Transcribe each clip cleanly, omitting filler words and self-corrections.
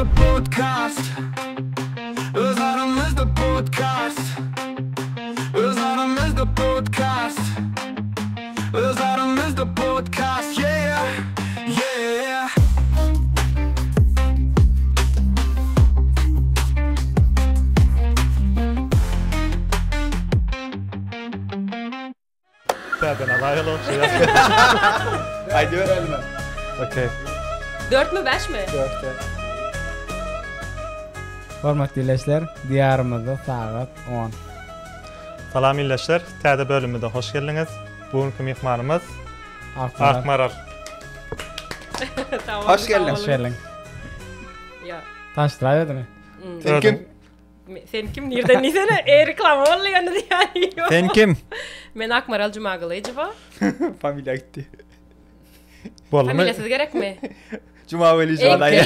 Aramyzda podcast Öz aramyzda podcast Öz aramyzda podcast Öz aramyzda podcast yeah yeah. Täzeden alaýaly ogşaýar. Aýdyberelimi? Okey. Dörtmi bäşmi? Dört dört. Hormatly ildeşler, Diýarymyzda sagat on. Salam ildeşler, täze bölümimize hoş geldiňiz. Bu günki myhmanymyz Akmaral. Akmaral. Sag boluň, Hoş sag geldiň. Hoş boluň. geldiň. Ýa. Tanyşdyraý özüňi. Mm. Sen kim? Sen kim nirden diýsene? E reklama boldy ýöne diýýän. Sen kim? Men Akmaral Jumagylyjowa. Familiýa gitdi. Boldumy? Familiýasyz gerekmi? Jumawelijowa daýy.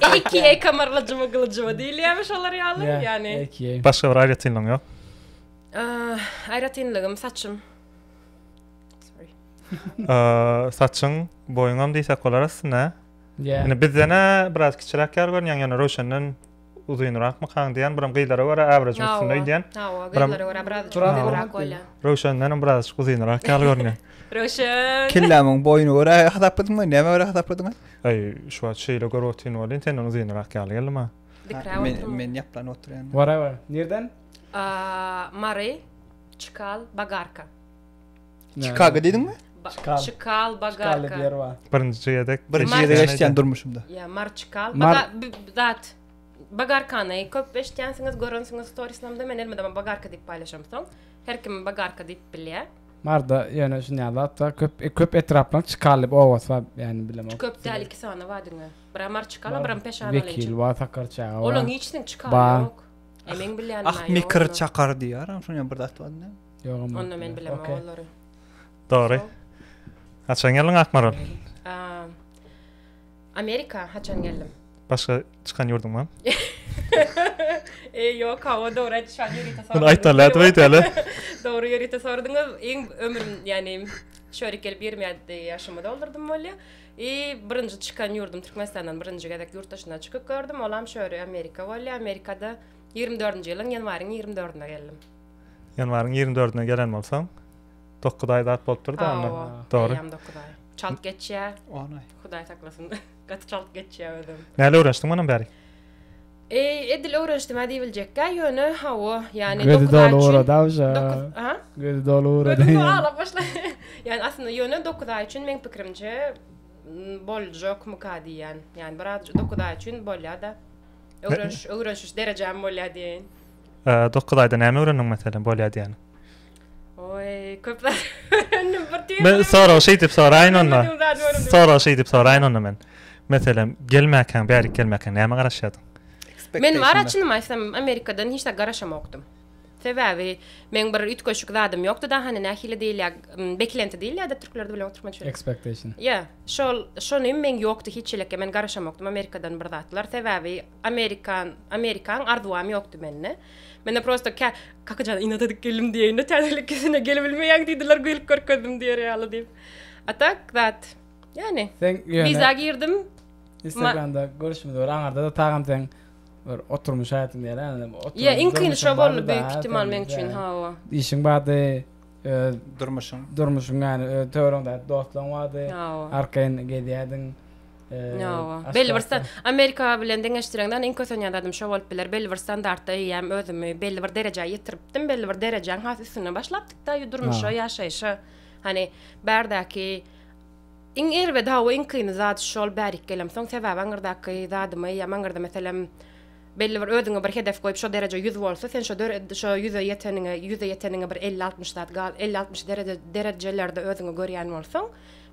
AKA Kamarla Jumagylyjowa diýilýärmi şolar ýaly? Ýani. AKA. Başga bir aýratynlygyň ýok. Aýratynlygym saçym. Sorry. Saçyň, boýuňam diýsek bolar aslynda. Yeah. Indi bizden-ä biraz kiçiräk ýaly görünýäň, ýöne Röwşenden uzynrakmykaň diýýän, biram gyzlara görä average üstünde gidýän. Hawa, gyzlara görä birazajyk uzynrak bolýar. Röwşendenem birazajyk uzynrak ýaly görünýär. Röwşen. Kellämiň boýuna görä hasapladyňmy? Nämä görä hasapladyň? Aý, şu wagt şeýle görüp otyryn welin, senden uzynrak ýaly geldi maňa. Dikräp Men oturma. men ýaplanyp oturýan. Whatever. Nirden? Mary, Çykal, Bagarka. Chicago diýdiňmi? Çykal. Çykal, Çykal diýip Bagarka. ýer bar. Birinji gezek. Birinji Mar- gezek eşitýän durmuşymda. Ýa, Marçykal. Mar- Baga b- zat. Bagarkany köp eşitýänsiňiz, görensiňiz storieslerimde men elmydama Bagarka diýip paýlaşamsoň, her kim Bagarka diýip bilýär. Marda ýöne şuny ýaly zat bar. Köp e, köp etraplaryň Çykal diýip obasy bar. Ýani bilemok. Köp däl, iki sany bar diňe. Birem Marçykal, birem Peşanaly. Wekil bar, Sakarçaga bar. Olaň hiçisiniň Çykaly Bar. ýok. E meň bilýänim Ah mikir çakar diýýär, şonuň bir zat bar. Ýok ama. Onda men bilemok Okey. olary. Dogry. Haçan geldiň Akmaral? Aa, Amerika haçan geldim? Başga çykan ýurduň barmy? E ýok, hawa dogry aýtdy, şu an ýörite Bunu sorduňyz. aýtmaly ädim öýdeli. Dogry ýörite sorduňyz. Iň ömrüm, ýani şörik gelip 27 ýaşymy doldurdym bolýa. I birinji çykan ýurdum Türkmenistandan birinji gezek ýurt daşyna çykyp gördüm. Olam şöri Amerika bolýa. Amerikada 24-nji ýylyň ýanwaryň 24-ünde geldim. Ýanwaryň 24-üne gelen bolsaň, 9 aý zat bolupdyr-da onda. Hawa. Dogry. Eýýäm 9 aý. Çalt geçýär. 10 aý. Hudaý saklasyn. Gaty çalt geçýär özem. Näle öwrenişdiň mundan bäri? Eý, edil öwrenişdim-ä diýibiljekkä, ýöne hawa, ýani Gözi 9 aý doly üçin. ugrady awja. 9, aha? Gözi doly ugrady. Gözüm doly aglap başlady. Ýani aslynda ýöne 9 aý üçin meň pikirimçe boljakmyka diýýän. Ýani biraz 9 aý üçin bolýar-da. Öwreniş, öwrenişiş derejäm bolýar diýeýin. 9 aýda näme öwrendiň meselem bolýar diýýän. Oý, köp zat öwrendim bir tüýs. Men sorag şeýdip soraýyn onda. Bilmediğim zady öwrendim. Sorag şeýdip soraýyn onda men. Meselem, gelmäkäň, bärik gelmäkäň näme garaşýardyň? Men bar çynymy aýtsam, Amerikadan hiç zat garaşamokdym. Sebäbi meň bir üýtgeşik zadym ýokdy-da, hany nähili diýilýär, beklenti diýilýär-de türklerde bilen türkmençe. Expectation. Ýa, şol şonym meň ýokdy hiç ýelekge men garaşamokdym Amerikadan bir zatlar. Sebäbi Amerikan Amerikaň arzuwam ýokdy mende. Mende prosto kä Kakajan inat edip geldim diýeýin-de täzelikgesine gelibilmeýäň diýdiler gelip görkezdim diýer ýaly diýip. A tak zat ýani Sen ýöne wiza girdim. Instagramda görüşimiz bar. Aňarda da tagam sen bir oturmuş haýatyň diýýär. Ýa Ýa iň kyny şo boldy büyük ihtimal meň üçin hawa. Işiň bardy, öz Durmuşyň. durmuşyň ýani öz töweregiňdäki dostlaryň bardy. Hawa. Arkaýyn gezýärdiň. Hawa. Belli bir sta Amerika bilen deňeşdireňde iň kösenýän zadym şo bolup biler. Belli bir standartda eýýäm özümi belli bir derejä ýetiripdim. Belli bir derejäň has üstünde başlapdyk-da durmuşa, ýaşaýşa. Hani bärdäki iň erbedi hawa iň kyny zat şol bärik gelemsoň sebäbi aňyrdaky zadymy eýýäm aňyrda meselem belli bir özüňe bir hedef goýup şo dereje ýüz bolsa sen şo şo ýüze ýeteniňe ýüze ýeteniňe bir 50-60 zat gal 50-60 dereje derejelerde özüňi görýän bolsaň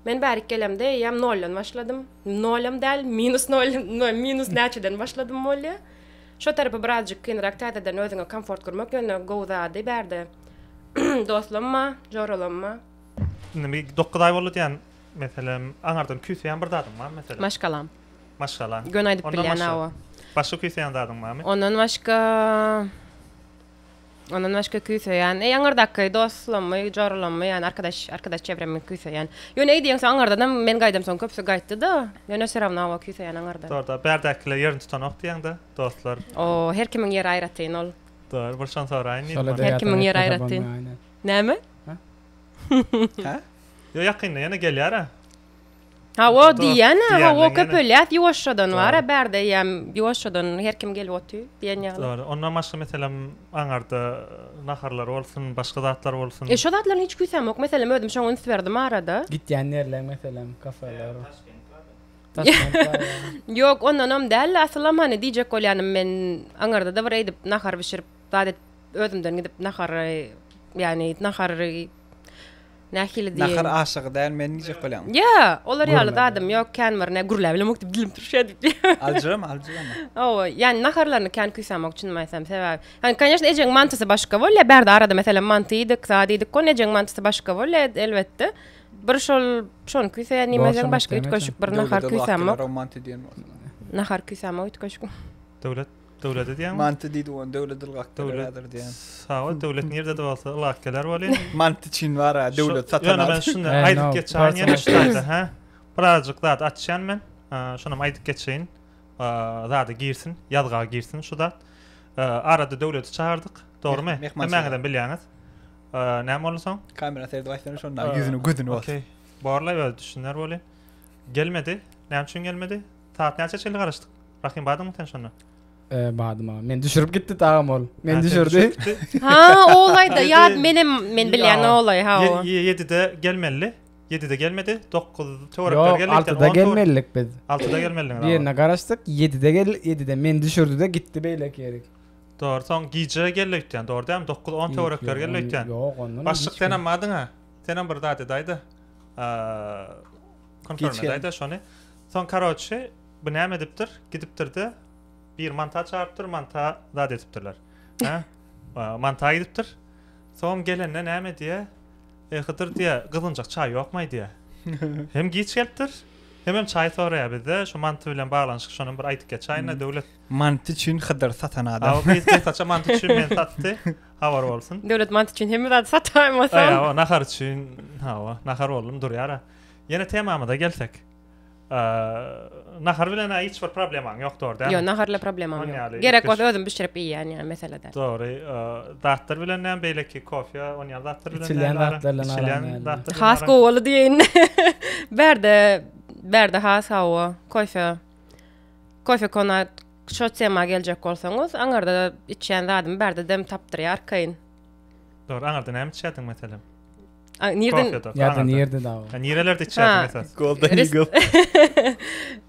Men bärik gelemde eýýäm noldan başladym. Nolam däl, minus nol, minus näçeden başladym bolýa. Şo tarapy birazjyk kynrak täzeden özüňe komfort gurmak ýöne gowy zady bärde dostlamma, joralamma. Indi bir 9 aý boldy diýen, meselem, aňardan küýseýän bir zadyň barmy meselem? Maşgalam. Maşgalaň. Göni aýdyp Ondan bilýän başga? hawa. Başga küýseýän zadyň barmy? Ondan başga. Ondan başga küýseýän. Eý aňyrdaky dostlammy, joralammy, ýani arkadaş, arkadaş çevremi küýseýän. Ýöne eý diýeňsoň aňyrdanam men gaýdamsoň köpüsi gaýtdy-da. Ýöne все равно hawa küýseýän aňyrdan. Dogry, bärdäkiler ýerini tutanok diýeňdä, dostlar. O, her kimiň ýeri aýratyn ol. Dogry, bir şony soraýyn diýdim. Şola Her kimiň ýeri aýratyn. Näme? Hä? Ýo ýakynda ýene gelýär-ä. Hawa diýýän-ä, hawa Diýýänleň ýene. köpelýär ýuwaşjadan bar-a Dogry. bärde eýýäm ýuwaşjadan her kim gelip otyr diýen ýaly. Dogry. Ondan başga meselem aňarda naharlar bolsun, başga zatlar bolsun. E şo zatlaryny hiç küýsämok. Meselem özüm şoňa üns berdim arada. Gitýän ýerleň meselem kafeler. Taşkent bar ýa. Ýok, ondanam däl-de asylam hany diýjek bolýanym men aňarda-da bir eýdip nahar bişirip zat edip özümden gidip nahary ýagny nahary Nähili diýeýin? Nahar aşygy däl men diýjek bolýaň. Ýa, olar ýaly zadym ýok, kän bir nä gürläp bilemok diýip dilim turşýar diýip. Aljyrama, aljyrama. Hawa, ýani naharlaryny kän küýsämok çynymy aýtsam, sebäbi Hani конечно ejeň mantysy başga bolýar, bärde arada meselem manty iýdik, zat iýdik, gon ejeň mantysy başga bolýar elbetde. Bir şol şony küýseýän diýmeseň başga üýtgeşik bir nahar küýsämok. Manty diýen bolsa. Nahar küýsämok üýtgeşik. Döwlet Döwlete diýýäňmi? Manty diýdi ony döwlet ylgap geler häzir diýýän. Hawa döwlet nirde-de bolsa ylgap geler welin. Manty üçin bar-a döwlet satan Ýöne men şunda aýdyp geçäýin ýene şu taýda hä. Birazjyk zat açýan men. Şonam aýdyp geçeýin. Zada girsin, ýazga girsin şu zat. Arada döwleti çagyrdyk. Dogrumy? Hemmäňizem bilýäňiz. Näme boldy soň? Kamera seredip aýtsana şonda ýüzüni gözüni bas. Okey. Borlaý özi düşüner welin. Gelmedi. Näme üçin gelmedi? Saat näçe çenli garaşdyk? Rahym bardyňmy sen şonda? E, bardym aga. Men düşürip gitdi tagam ol. Men Ha, sen düşürdi. düşürip gitdi. Ha, o olaýda ýat menem men bilýän o olaý ha. Ye- ye- Ýedide gelmeli. Ýedide gelmedi. 9 töwerekler Ýok, geldi. 6-da gelmelidik biz. 6-da gelmelidiňiz. Bir ýerine garaşdyk. 7-de gel, 7-de men düşürdi-de gitti beýleki ýerik. Dogry, soň gije geldi öýtýän. Dogry dälmi? 9-10 töwerekler geldi öýtýän. Ýok, ondan Başlyk senem bardyň-a. Senem bir zat edäý-de. Konfirm edäý-de şony. Soň karoçi bu näme edipdir? Gidipdir-de bir manta çagyrypdyr, manta zat edipdirler. Hä? Manta gidipdir. Soň gelende näme diýe? E Hydyr diýe, gyzynjak çaý ýokmaý diýe. Hem giç gelipdir, hemem çaý soraýar bizde. Şu manty bilen baglanyşyk şonam bir aýdyp geçäýin-de Döwlet. Manty üçin Hydyr satan adam. Aw, gyz gyzsaça manty üçin meni satdy. Habar bolsun. Döwlet manty üçin hemme zady sataýmasam. Aý, nahar üçin, hawa, nahar boldum durýar-a. Ýene temamyza gelsek. Nahar bilen hiç bir problemaň ýok dogry dälmi? Ýok, nahar bilen problemam ýok. Gerek bolsa özüm bişirip iýýän ýa mesele däl. Dogry. Zatlar bilen näme beýleki kofe, on ýaly zatlar bilen içilýän zatlar bilen içilýän zatlar. Has gowy boldy diýeýin. Bärde bärde has hawa, kofe. Kofe kona şo tema geljek bolsaňyz, aňarda içýän zadymy bärde dem tapdyrýar arkaýyn. Dogry, aňarda näme içýärdiň meselem? A, nirden? Ýa-da nirde dagy? Ha, nirelerde içýärdiň esas? Golden Eagle.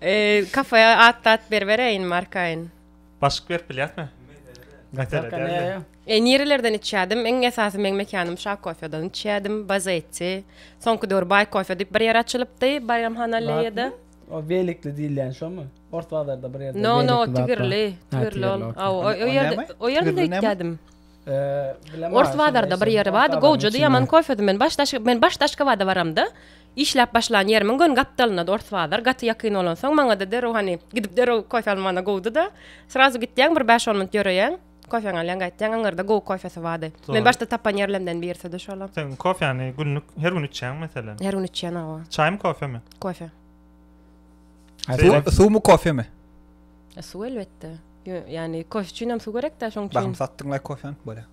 E, kafeýa at at berbereýin markaýyn. Başyk berip bilýärmi? Mesele däl. E, nirelerden içýärdim? Iň esasy meň mekanym Şa kofedan içýärdim, Bazetti. Soňky döwür Baý kofe diýip bir ýer açylypdy, Baýramhan alleýada. O welikli diýilýän şomy? Ors bazarda bir ýerde. No, no, tigirli, tigirli ol. O ýerde, o ýerde içýärdim. Ors bazarda bir ýeri bardy, gowjady ýaman kofedi. Men başda men başda Aşgabada baramda, işläp başlan ýerimiň göni gapdalyndady ors bazar. Gaty ýakyn bolansoň, maňa-da derrew hany gidip derrew kofe almana gowudy-da. Srazu gitýäň, bir bäş-on minut ýöreýäň, kofeňi alýaň, gaýtýaň. Aňyrda gowy kofesi bardy. Men başda tapan ýerlemden birisidi şolam. Sen kofäni günlük her gün içýäňmi meselem? Her gün içýän hawa. Çaýmy, kofemi? Kofe. Suwmy, kofemi? Suw elbetde. Ýani kofe üçin hem suw gerek-dä, şoň üçin. Bahym satdyň-laý kofeni, bolýa.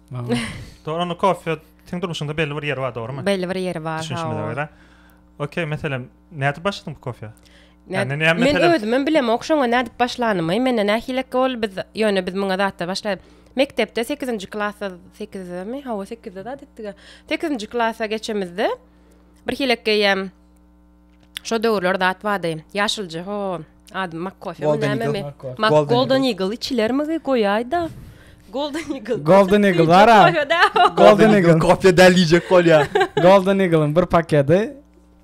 Dogry, onda kofe seň durmuşyňda belli bir ýeri bar, dogrymy? Belli bir ýeri bar, Düşünişimize görä. Okey, meselem, nädip başladyň bu kofä? Ýani näme Men özümem bilemok şoňa nädip başlanymy. Mende nähilek ol biz ýöne biz muňa zatda başlap mekdepde 8-nji klasda 8-demi? Hawa, 8-de zat etdik. 8-nji klasa geçemizde bir hilek geýem Şo döwürler zat bardy. Ýaşylja ho, ady Mak kofe mi nämemi? Mak Golden Eagle içilermi goýaýda. Golden Eagle. Golden Eagle bar ha. Golden Eagle kofe däl diýjek bolýar. Golden Eagle-yň bir paketi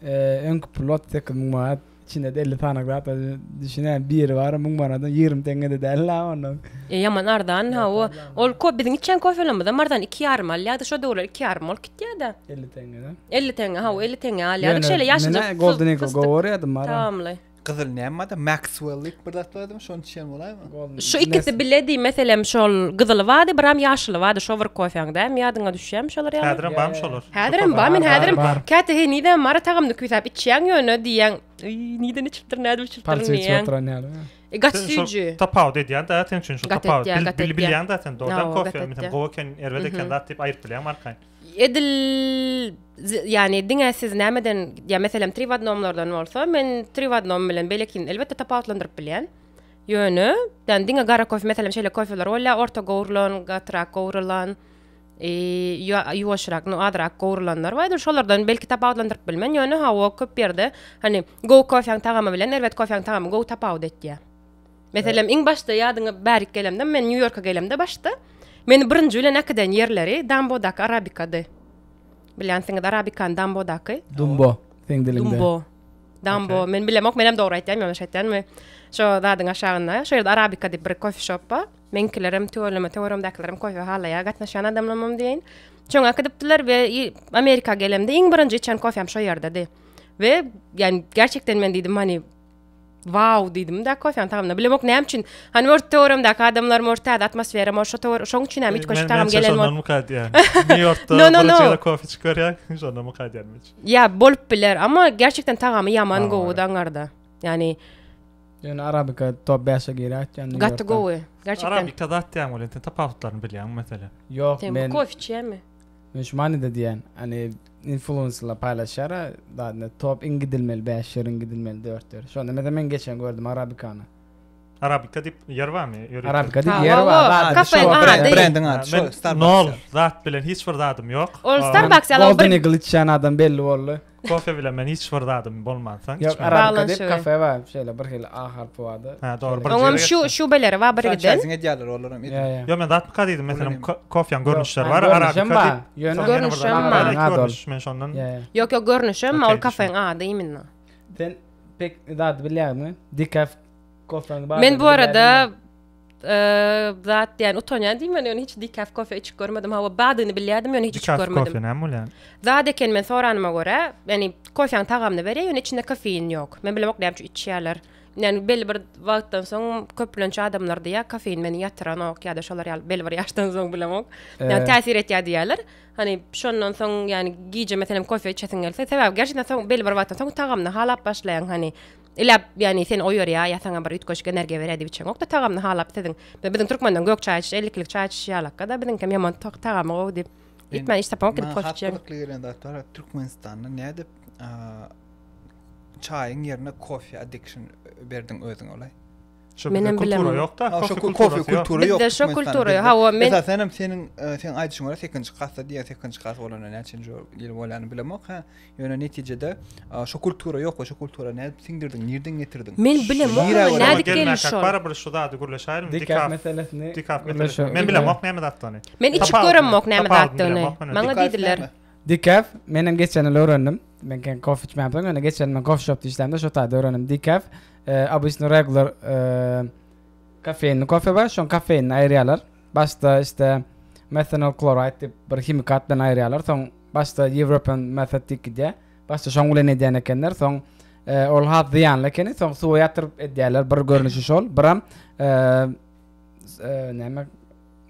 e, öňki pul 38 müň manat, içinde de 50 sany zat bar. Düşünýän biri bar 1000 manatdan 20 teňňe-de däl la ondan. E, ýaman arzan ha o. Ol ko biziň içen kofelerimizem arzan 2,5 alýardy. Şo döwürler 2,5 bolup gitýärdi. 50 teňňe-de. 50 teňňe, hawa 50 teňňe alýardyk. Şeýle ýaşyljak. Golden Eagle gowy görýärdim Tamamly. Gyzyl näme bardy? Maxwell diýip bir zat bardymy? Şony içýän bolaýmy? Şu ikisi bile diý, meselem şol gyzyly bardy, biram ýaşyly bardy, şo bir kofäň dämi? Ýadyňa düşýärmi şolar ýaly? Häzirem barmy şolar? Häzirem bar, men häzirem käte henizem bar tagamyny küýsäp içýäň ýöne diýýäň, Eý, nirden içipdirin, nädip içipdirin Palçyk içip diýýäň. oturan ýaly. E, gaty Sen şol süýji. tapawut edýän da sen üçin şol Gat tapawut etýär, bil, gat bil, etýär. bilýän da sen dogrudan Hawa, kofe gat meselem etýär. gowy eken erbet eken zat diýip aýryp bilýäňmi arkaýyn? Edil ýani diňe siz nämeden ýa meselem tri w odnomlardan bolsa men tri w odnom bilen beýlekini elbetde tapawutlandyryp bilýän. Ýöne ýani diňe gara kofe meselem şeýle kofeler bolýar orta gowrulan, gatyrak gowrulan, ýuwaşrak, no azrak gowrulanlar bar. Edil şolardan belki tapawutlandyryp bilmen. Ýöne hawa köp ýerde hani gowy kofäň tagamy bilen erbet kofäň tagamy gowy tapawut etýär. Meselem iň başda ýadyňa bärik gelemde men Nýu-Ýorka gelemde başda meni birinji bilen äkiden ýerleri Dambodaky Arabikady. Bilýänsiňiz Arabikany Dambodaky. Dumbo seň diliňde. Dumbo. Dambo. Okay. Men bilemok, menem dogry aýtýan, ýalňyş aýtýanmy? Şo zadyň aşagynda, şo ýerde Arabika diýip bir kofe shop bar. Meňkilerem tüweleme töweregimdäkilerem kofe halaýar, gatnaşýan adamlarymam diýeýin. Şoňa äkidipdiler we Amerika gelemde iň birinji içen kofem şo ýerdedi. We ýani gerçekten men diýdim hani Wow diýdim-de kofäň tagamyna. Bilemok näme üçin. Hani bir töweregimdäki adamlar mor täze atmosfera mor şo töwer şoň üçin hem üýtgeşik tagam gelen bol. Şondan diýýän. Nýu-Ýorkda No no no. birinji kofe içip görýän, şondan muka diýýän. Ýa bolup biler, amma gerçekten tagamy ýaman gowy daňarda. Ýani Ýöne arabika top 5-e girýär aýtýan. Gaty gowy. Gerçekten. Arabika zat diýýän welin sen tapawutlaryny bilýäňmi meselem? Ýok men. Kofe içýämi? Men şu manyda diýýän, hani influencerlar paýlaşýar zadyny top iň gidilmeli 5 ýer, iň gidilmeli 4 ýer. Şonda mesela men geçen gördüm Arabikany. Arabika diýip ýer barmy? Ýörite. Arabika diýip ýer bar. Kafe ady. Brendiň ady şo Starbucks. Nol zat bilen hiç bir zadym ýok. Ol Starbucks ýaly bir Golden Eagle içýän adam belli boldy. Kofe bilen men hiç bir zadym bolmansoň. Ýok, Arabika diýip kafe bar, şeýle bir hili A harpy bardy. Ha, dogry. Bir Oňam şu şubeleri bar bir giden. Franchising edýärler olar hem. Ýa, ýa. Ýok, men zatmyka diýdim, meselem kofeň görnüşleri bar, Arabika diýip. Ýöne görnüşem bar. Görnüş men şondan. Ýok, ýok, görnüşem ol kafeň ady imенно. Sen pek zat bilýäňmi? Decaf kofeň bar. Men bu arada zat diýen utanýan diýmen ýöne hiç decaf kofe içip görmedim. Hawa badyny bilýärdim ýöne hiç içip görmedim. Decaf kofe näme bolýar? Zat eken men soranyma görä, ýani kofäň tagamyny berýär ýöne içinde kofein ýok. Men bilemok näme üçin içýärler. Ýani belli bir wagtdan soň köplenç adamlar diýýär kofein meni ýatyranok ýa-da şolar ýaly belli bir ýaşdan soň bilemok. Ýani täsir etýär diýýärler. Hani şondan soň ýani gije meselem kofe içesiň gelse sebäbi gerçekten soň belli bir wagtdan soň tagamyny halap başlaýaň hani Iläp, ýagny seni oýarýar ýa saňa bir üýtgeşik energiýa berýär diýip içeňok-da tagamyny halap siziň. Biziň türkmenden gök çaý içiş, ellikilik çaý içiş ýalakka-da biziňkem ýaman tagamy gowy diýip. Gitmän iş tapamok gidip kofe içýän. Maňa has gyzykly gelen zat bar, Türkmenistanda nädip çaýyň ýerine kofe addiction berdiň özüňe olaý? Şo bizde kultura ýok-da, kofe kulturasy ýok. Kultura ýok. Bizde şo kultura ýok. Hawa, men Esasan hem seniň seň aýdyşyň görä sekizinji klasda diýýär, sekizinji klas bolanda näçenji ýyl bolýanyny bilemok, hä. Ýöne netijede şo kultura ýok we şo kultura nädip siňdirdiň, nirden getirdiň? Men bilemok, nädip geldi şol? Barybir şu zady gürleşäýelim. Dekaf meselesini. Dekaf meselesini. Men bilemok näme zatdygyny. Men içip göremok näme zatdygyny. Maňa diýdiler. Dekaf, men hem geçen ýyl öwrendim. Men ken kofe içmämsoň, ýöne geçen men kofe shopda işlämde şo taýda öwrendim. Dekaf, obычно regular kofeinli kofe bar, şoň kofeinini aýyrýarlar. Başda işte methanol chloride diýip bir himikat bilen aýyrýarlar. Soň başda European method diýip gidýär. Başda şoň bilen edýän ekenler. Soň e, ol has zyýanly ekeni. Soň suwa ýatyryp edýärler. Bir görnüşi şol. Biram e, e, näme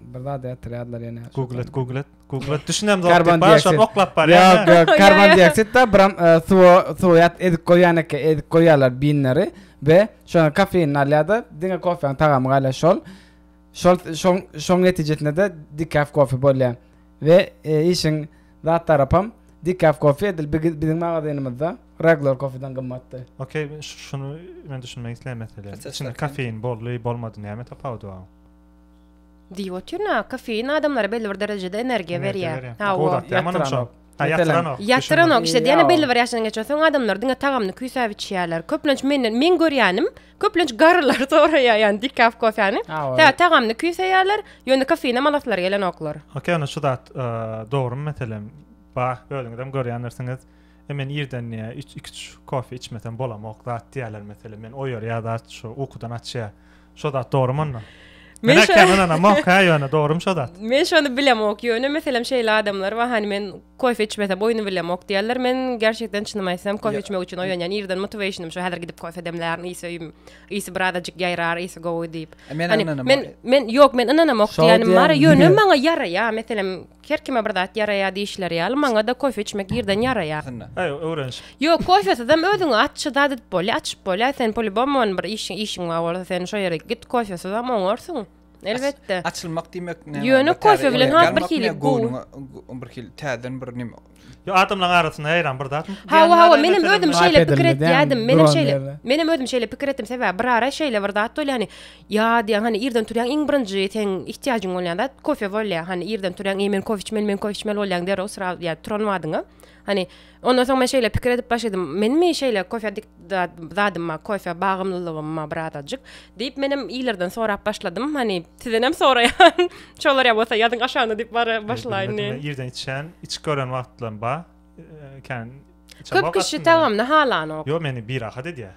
bir zat ýatyrýarlar ýene. Google et, Google et. Google et. Düşünem zok diýip bar, şol oklap barýar. Ýok, ýok, karbondioksid da biram e, suwa suwa ýat edip goýýan eken, edip goýýarlar binleri we şonuň kofeinini alýar-da, diňe kofäniň tagamy galýar şol. Şol şoň şoň netijesinde-de decaf kofe bolýar. We e, işiň zat tarapam decaf kofe edil biziň magazynymyzda regular kofeden gymmatdy. Okey, şuny men düşünmek isleýän mesele. Içinde kofein boldy, bolmady näme tapawudy bar? Diýip otyryn-a, kofein adamlara belli bir derejede energiýa berýär. Hawa. Ýatyranok. Ýatyranok. Ýatyranok. Işte diýene belli bir ýaşdan geçensoň adamlar diňe tagamyny küýsäp içýärler. Köplenç menden, meň görýänim, köplenç garrylar soraýar, ýagny decaf kofäni. Sebäbi tagamyny küýseýärler, ýöne kofeinem alaslary gelenoklar. Okey, onda şu zat dogrymy meselem, bah, özüňizem görýändirsiňiz. E men irden niýe 2-3 kofe içmesem bolamok zat diýýärler meselem. Men oýarýar zat şu ukudan açýar. Şo zat dogrymy onda? Men kän ynanamok hä ýöne dogrymy şo zat? Men şony bilemok ýöne meselem şeýle adamlar bar hany men kofe içmesem oýny bilemok diýerler. Men gerçekden çynymy aýtsam kofe içmek üçin oýanýan irden motivationym şo häzir gidip kofe demlärin ysy öýüm ysy birazajyk ýaýrar ysy gowy diýip. Men Hani ynanamok. men men ýok men ynanamok Şo diýýänim bar diýýän. ýöne maňa ýaraýar meselem her kime bir zat ýaraýar diýişleri ýaly maňa-da kofe içmek irden ýaraýar. Aslynda. Aý öwrenişip. Ýok kofesizem özüňi açy zat edip bolýar açyp bolýar sen polibom bir işiň işiň bar bolsa sen şo ýere git kofesizem oňarsyň. Elbetde. Açylmak diýmek näme? Ýöne Bir täze kofe bilen energiýa has bir almak hili ne? gowy. Göwnüňe g- bir hili täzeden bir neme. Ýo adamlaryň arasynda ýaýran bir zatmy? Hawa hawa Diýenler menem meselem, özüm Hype şeýle pikir edildi diýen etýädim. Menem duran şeýle ýerde. menem özüm şeýle pikir etdim. Sebäbi bir ara şeýle bir zat bolýar hani ýa diýen hani irden turýaň iň birinji seň ihtiýajyň bolýan zat kofe bolýar. Hani irden turýaň eý men kofe içmeli men kofe içmeli bolýaň derrew sra ýa turan badyňa. Hani ondan soň men şeýle pikir edip başladym. Menmi şeýle kofe dik zadym bar, kofe bagymlylygym bar birazajyk diýip menem ilerden sorap başladym. Hani sizdenem soraýan. Şolar ýa bolsa ýazyň aşagyna diýip bara başlaýyn diýen. Irden içen, içip gören wagtlarym bar. Kän Köp kişi tagamyny halanok. Ýok, meni birahat edýär.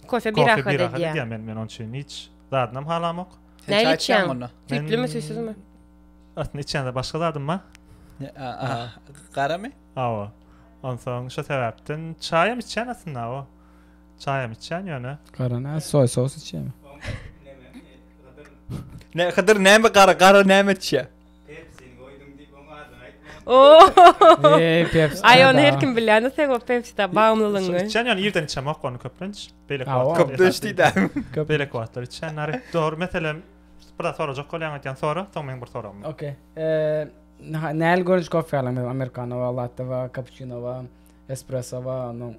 Kofe birahat edýär. edýär. Men men onuň üçin hiç zadynam halamok. Näli içýäň? Süýtlümi, süýtsüzmi? Aslynda içýän-de başga zadym bar. Garamy? Hawa. Onsoň şo sebäpden çaýam içýän aslynda hawa. Çaýam içýän ýöne. Gara nä soý sos içýämi? Ne Hydyr näme gara gara näme içýä? Pepsini goýdum diýip oň adyny aýtma. Oo. Eý Pepsi. Aý ony her kim bilýän sen o Pepsi-de bagymlylygyňy. Içýän ýöne irden içemok ony köplenç. Beýleki Hawa. wagtlar. Köplenç diýdä. Beýleki wagtlar içýän. Nary dogry meselem bir zat sorajak bolýaň aýtýan sora, soň meň bir soragym bar. Okey. Eee näl görnüş kofe alyň meselem amerikano we latte we kapuçino we espresso we onuň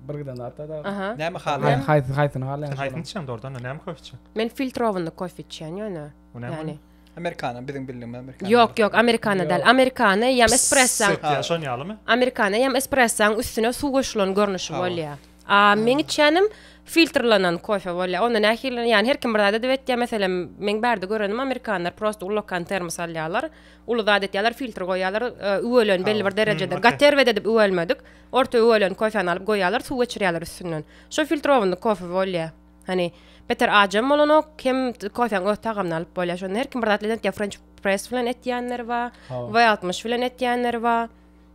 bir giden zatlar da. Aha. Näme Haý- halaýaň? Haýsy haýsyny halaýaň? Sen haýsyny içýäň dogrudan da näme kofe içýäň? Men filtrowanyny kofe içýän ýöne. Bu näme? Ýani. Amerikano biziň bildigimiz amerikano. Ýok, ýok, amerikano däl. Amerikano ýa espresso. Ýa şon ýalymy? Amerikano ýa espressoň üstüne suw goşulan görnüşi Hawa. bolýar. A meň içýänim filtrlenen kofe bolýar. Onda nähili, ýani her kim bir zat edip etýär. Meselem, meň bärde görenim amerikanlar prosta ullakan termos alýarlar. Uly zat etýärler, filtr goýýarlar, üwelen belli bir derejede. Hmm, okey. Gaty erbet edip üwelmedik. Orta üwelen kofäni alyp goýýarlar, suw geçirýärler üstünden. Şo filtrowanyny kofe bolýar. Hani beter ajam bolanok, hem kofäň öz tagamyny alyp bolýar. Şonda her kim bir zat bilen etýär. French press bilen etýänler bar, V60 bilen etýänler bar.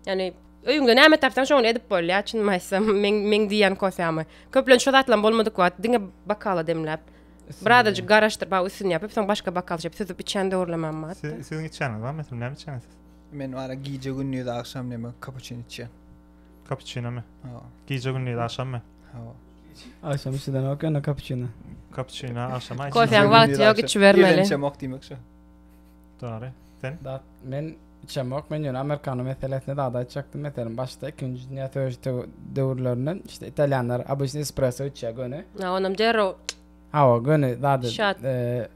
Ýani öýüňde näme tapsaň şony edip bolýar, çynymy aýtsam, meň meň diýýän kofämi. Köplenç şo zatlam bolmadyk wagt diňe bokala demläp, birazajyk garaşdyryp, a üstüni ýapyp, soň başga bokal içip süzüp içýän döwürlemem bar. Siz siziň içýäniňiz barmy? Meselem näme içýäňiz siz? Men wara gije gündiz agşam näme kapuçino içýän. Kapuçinomy? Hawa. Gije gündiz agşammy? Hawa. Agşam içilenok ýöne kapuçino. Kapuçino agşam aýçyn. Kofäň wagty ýok içibermeli. Irden içemok diýmek şo. Dogry. Sen? Dat men içemok men ýöne amerikano meselesine zat aýtjakdym meselem başda ikinji dünýä söweşi döwürlerinde işte italýanlar obyçny espresso içýär göni. Ha onam derrew Hawa göni zady. Şat. E,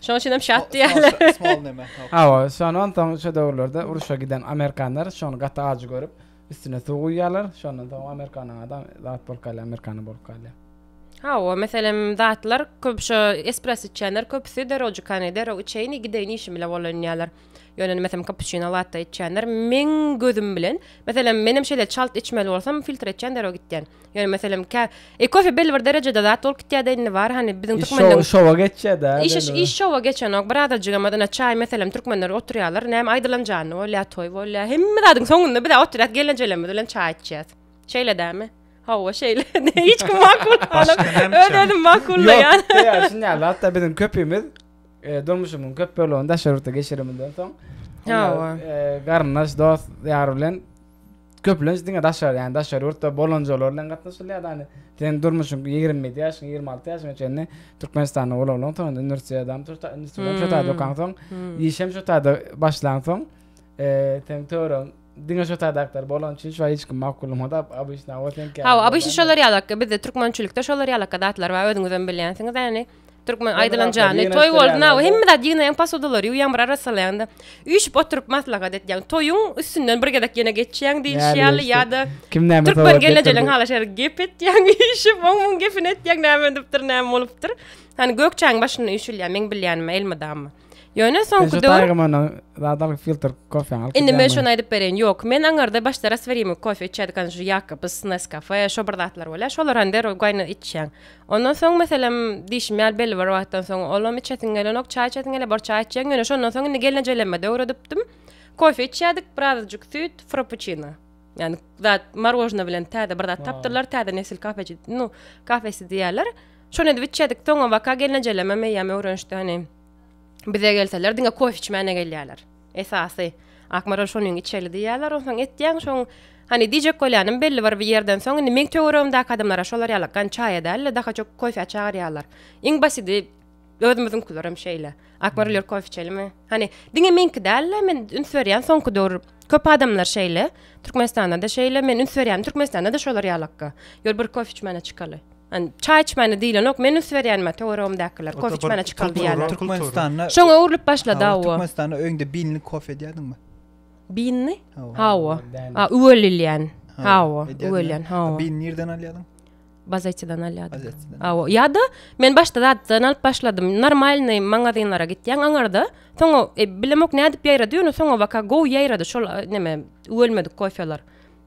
Şoň üçin hem şat diýýärler. Small neme. Hawa şondan soň şo döwürlerde uruşa giden amerikanlar şony gaty ajy görüp üstüne suw guýýarlar şondan soň amerikanyň adam zat bolup galýar amerikano bolup galýar. Hawa, meselem, zatlar köp şo espresso içýänler köpüsi derrewjik hany derrew içeýin gideýin işim bile bolan diýýärler. Ýöne meselem kapuçino latte içýänler meň gözüm bilen meselem menem şeýle çalt içmeli bolsam filtr etýän derrew gitýän. Ýöne meselem kä e kofe belli bir derejede zat bolup gitýär-de indi bar hany biziň türkmenleň Iş şowa geçýär-de. Iş iş şowa geçenok birazajygam ine çaý meselem türkmenler oturýarlar näme aýdylan janly bolýar toý bolýar hemme zadyň soňunda biz oturýas gelenjelerimiz bilen çaý içýäs. Şeýle dämi? Hawa şeýle. Hiç kim makullamaly. Öz özüm makullaýan. Ýok, ýa şuny ýaly hatda biziň köpimiz e, durmuşymyzyň köp bölegini daşary ýurtda geçirenimizden soň Hawa. E, garyndaş, dost, ýar bilen köplenç diňe daşary, ýani daşary ýurtda bolanjalar bilen gatnaşylýar. Ýani sen durmuşyň 27 ýaşyň, 26 ýaşyňa çenli Türkmenistanda bolansoň, soň uniwersitetde hem şo taýda okansoň, işem şo taýda başlansoň, e, sen töweregiň Diňe şo taýdaklar bolan üçin şu hiç kim makullamadı. Obyçny o sen Hawa, obyçny şolar ýalakka bizde türkmençilikde şolar ýalakka zatlar bar, özüňizem bilýänsiňiz ýani. Türkmen aýdylan jany toý bolsun hawa hemme zat ýygnaýaň posudalary ýuwýaň bir arassalaýaňda üýşüp oturyp maslahat etýäň. Toýuň üstünden bir gezek ýene geçýäň diýişi ýaly ýa-da Kim näme Türkmen gelnejeleň halaşar gep etýäň üýşüp oň muň gepini etýäň näme edipdir näme bolupdyr. Hani gök çaýyň başynda üýşülýär meň bilýänime elmydama. Ýöne soňky döwür Taýgymana zat alyp filtr kofeňi alyp. Indi men şony aýdyp bereýin. Ýok, men aňarda başda rastwarimy kofe içýärdik, ana şu Jakobs, Nescafe, şo bir zatlar bolýar. Şolar hany derrew gaýna içýäň. Ondan soň meselem diýşim ýaly belli bir wagtdan soň olam içesiň gelenok, çaý içesiň gelýär, bir çaý içýäň. Ýöne şondan soň indi gelnejelerime-de öwredipdim. Kofe içýärdik, birazajyk süýt, frappuçino. Ýani zat marojna bilen täze bir zat tapdyrlar, täze nesil kafeçi, nu, kafesi diýýärler. Şony edip içýärdik. Soňabaka gelnejelemem eýýäm öwrenişdi hany. Bize gelseler diňe kofe içmäne gelýärler. Esasy Akmaral şonyň içeli diýýärler, onsoň etýäň şoň hany diýjek bolýanym belli bir ýerden soň indi meň töweregimdäki adamlara şolar ýaly gan çaýa däl-de daha çok kofä çagyrýarlar. Iň basidi özümiziňkilerem şeýle. Akmaral ýör kofe içelimi? Hany diňe meňki däl-de men üns berýän soňky döwür köp adamlar şeýle. Türkmenistanda-da şeýle men üns berýän Türkmenistanda-da şolar ýalakka. Ýör bir kofe içmäne çykaly. Hani çaý içmäne diýlenok, men üns berýänime töweregimdäkiler kofe içmäne çykaly diýýärler. Türkmenistanda Şoňa öwrülip başlady hawa. Türkmenistanda öýüňde binli kofe edýärdiňmi? Binli? Hawa. A üwelilýän. Hawa, üwelýän, hawa. Bin nirden alýardyň? Bazaçydan alýardyk. Hawa, ýa-da men başda zatdan alyp başladym. Normalnyý magazinlere gitýäň aňarda. Soňa e, bilemok nädip ýaýrady, ýöne soňa baka gowy ýaýrady şol neme üwelmedik kofeler.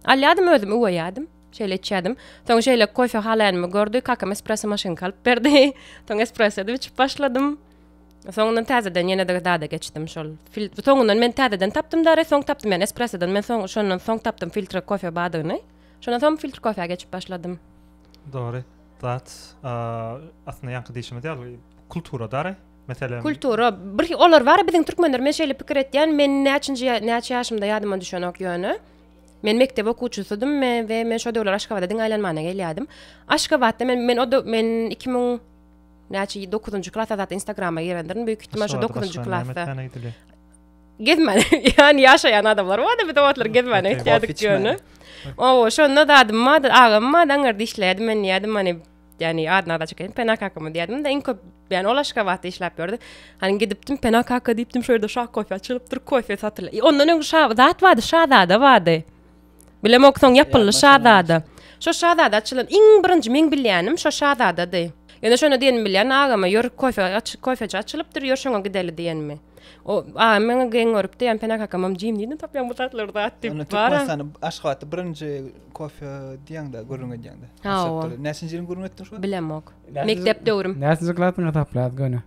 Alýardym özüm üweýärdim. Şeýle içýärdim. Soň şeýle kofe halaýanymy gördi, kakam espresso maşynka alyp berdi. Soň espresso edip içip başladym. Soňundan täzeden ýene-de zada geçdim şol. Fil soňundan men täzeden tapdym dary, soň tapdym ýani espressodan men soň şondan soň tapdym filtre kofe badygyny. Şondan soň filtr kofä geçip başladym. Dogry. Zat, aslynda ýaňky diýşimiz ýaly kultura dary. Meselem. Kultura. Bir olar bar biziň türkmenler men şeýle pikir etýän, men näçinji näçe ýaşymda ýadyma düşenok ýöne. Men mekdep okuwçysydym me we men şo döwürler Aşgabada diňe aýlanmana gelýärdim. Aşgabatda men men o men 2000 näçe 9-njy klasda zat Instagrama girendirin. Büyük ihtimal şo 9-njy klasda. Gezmän, ýani ýaşaýan adamlar bardy, biz o wagtlar gezmäne gitýärdik ýöne. Owa, şonda zadym bardy, agam bardy, aňyrda işleýärdi, men diýýärdim, hani Ýani adyny agza çekeýin, Pena kakamy diýerdim de iň köp, ýani ol Aşgabatda işläp ýördi. Hani gidipdim, Pena kaka diýipdim, şu ýerde şa kofe açylypdyr, kofe satylýar. Ondan öň şa zat bardy, Şazada bardy. Bilemok, soň ýapyldy Şazada. Şo Şazada açylan iň birinji meň bilýänim şo Şazadady. Ýöne şonda diýenimi bilýän agama, ýör kofe aç, kofeçi açylypdyr, ýör şoňa gideli diýenimi. O agam meňe geň görüpdi, ýani Pena kakamam jim nirden tapýaň bu zatlary zat diýip. Bara. Türkmenistanda Aşgabatda birinji Kofe diýeňde gürrüň edýäňde. Hawa. Näçinji ýylyň gürrüň etdiň şu? Bilemok. Mekdep döwrüm. Näçinji klasyň hasaplaýas göni?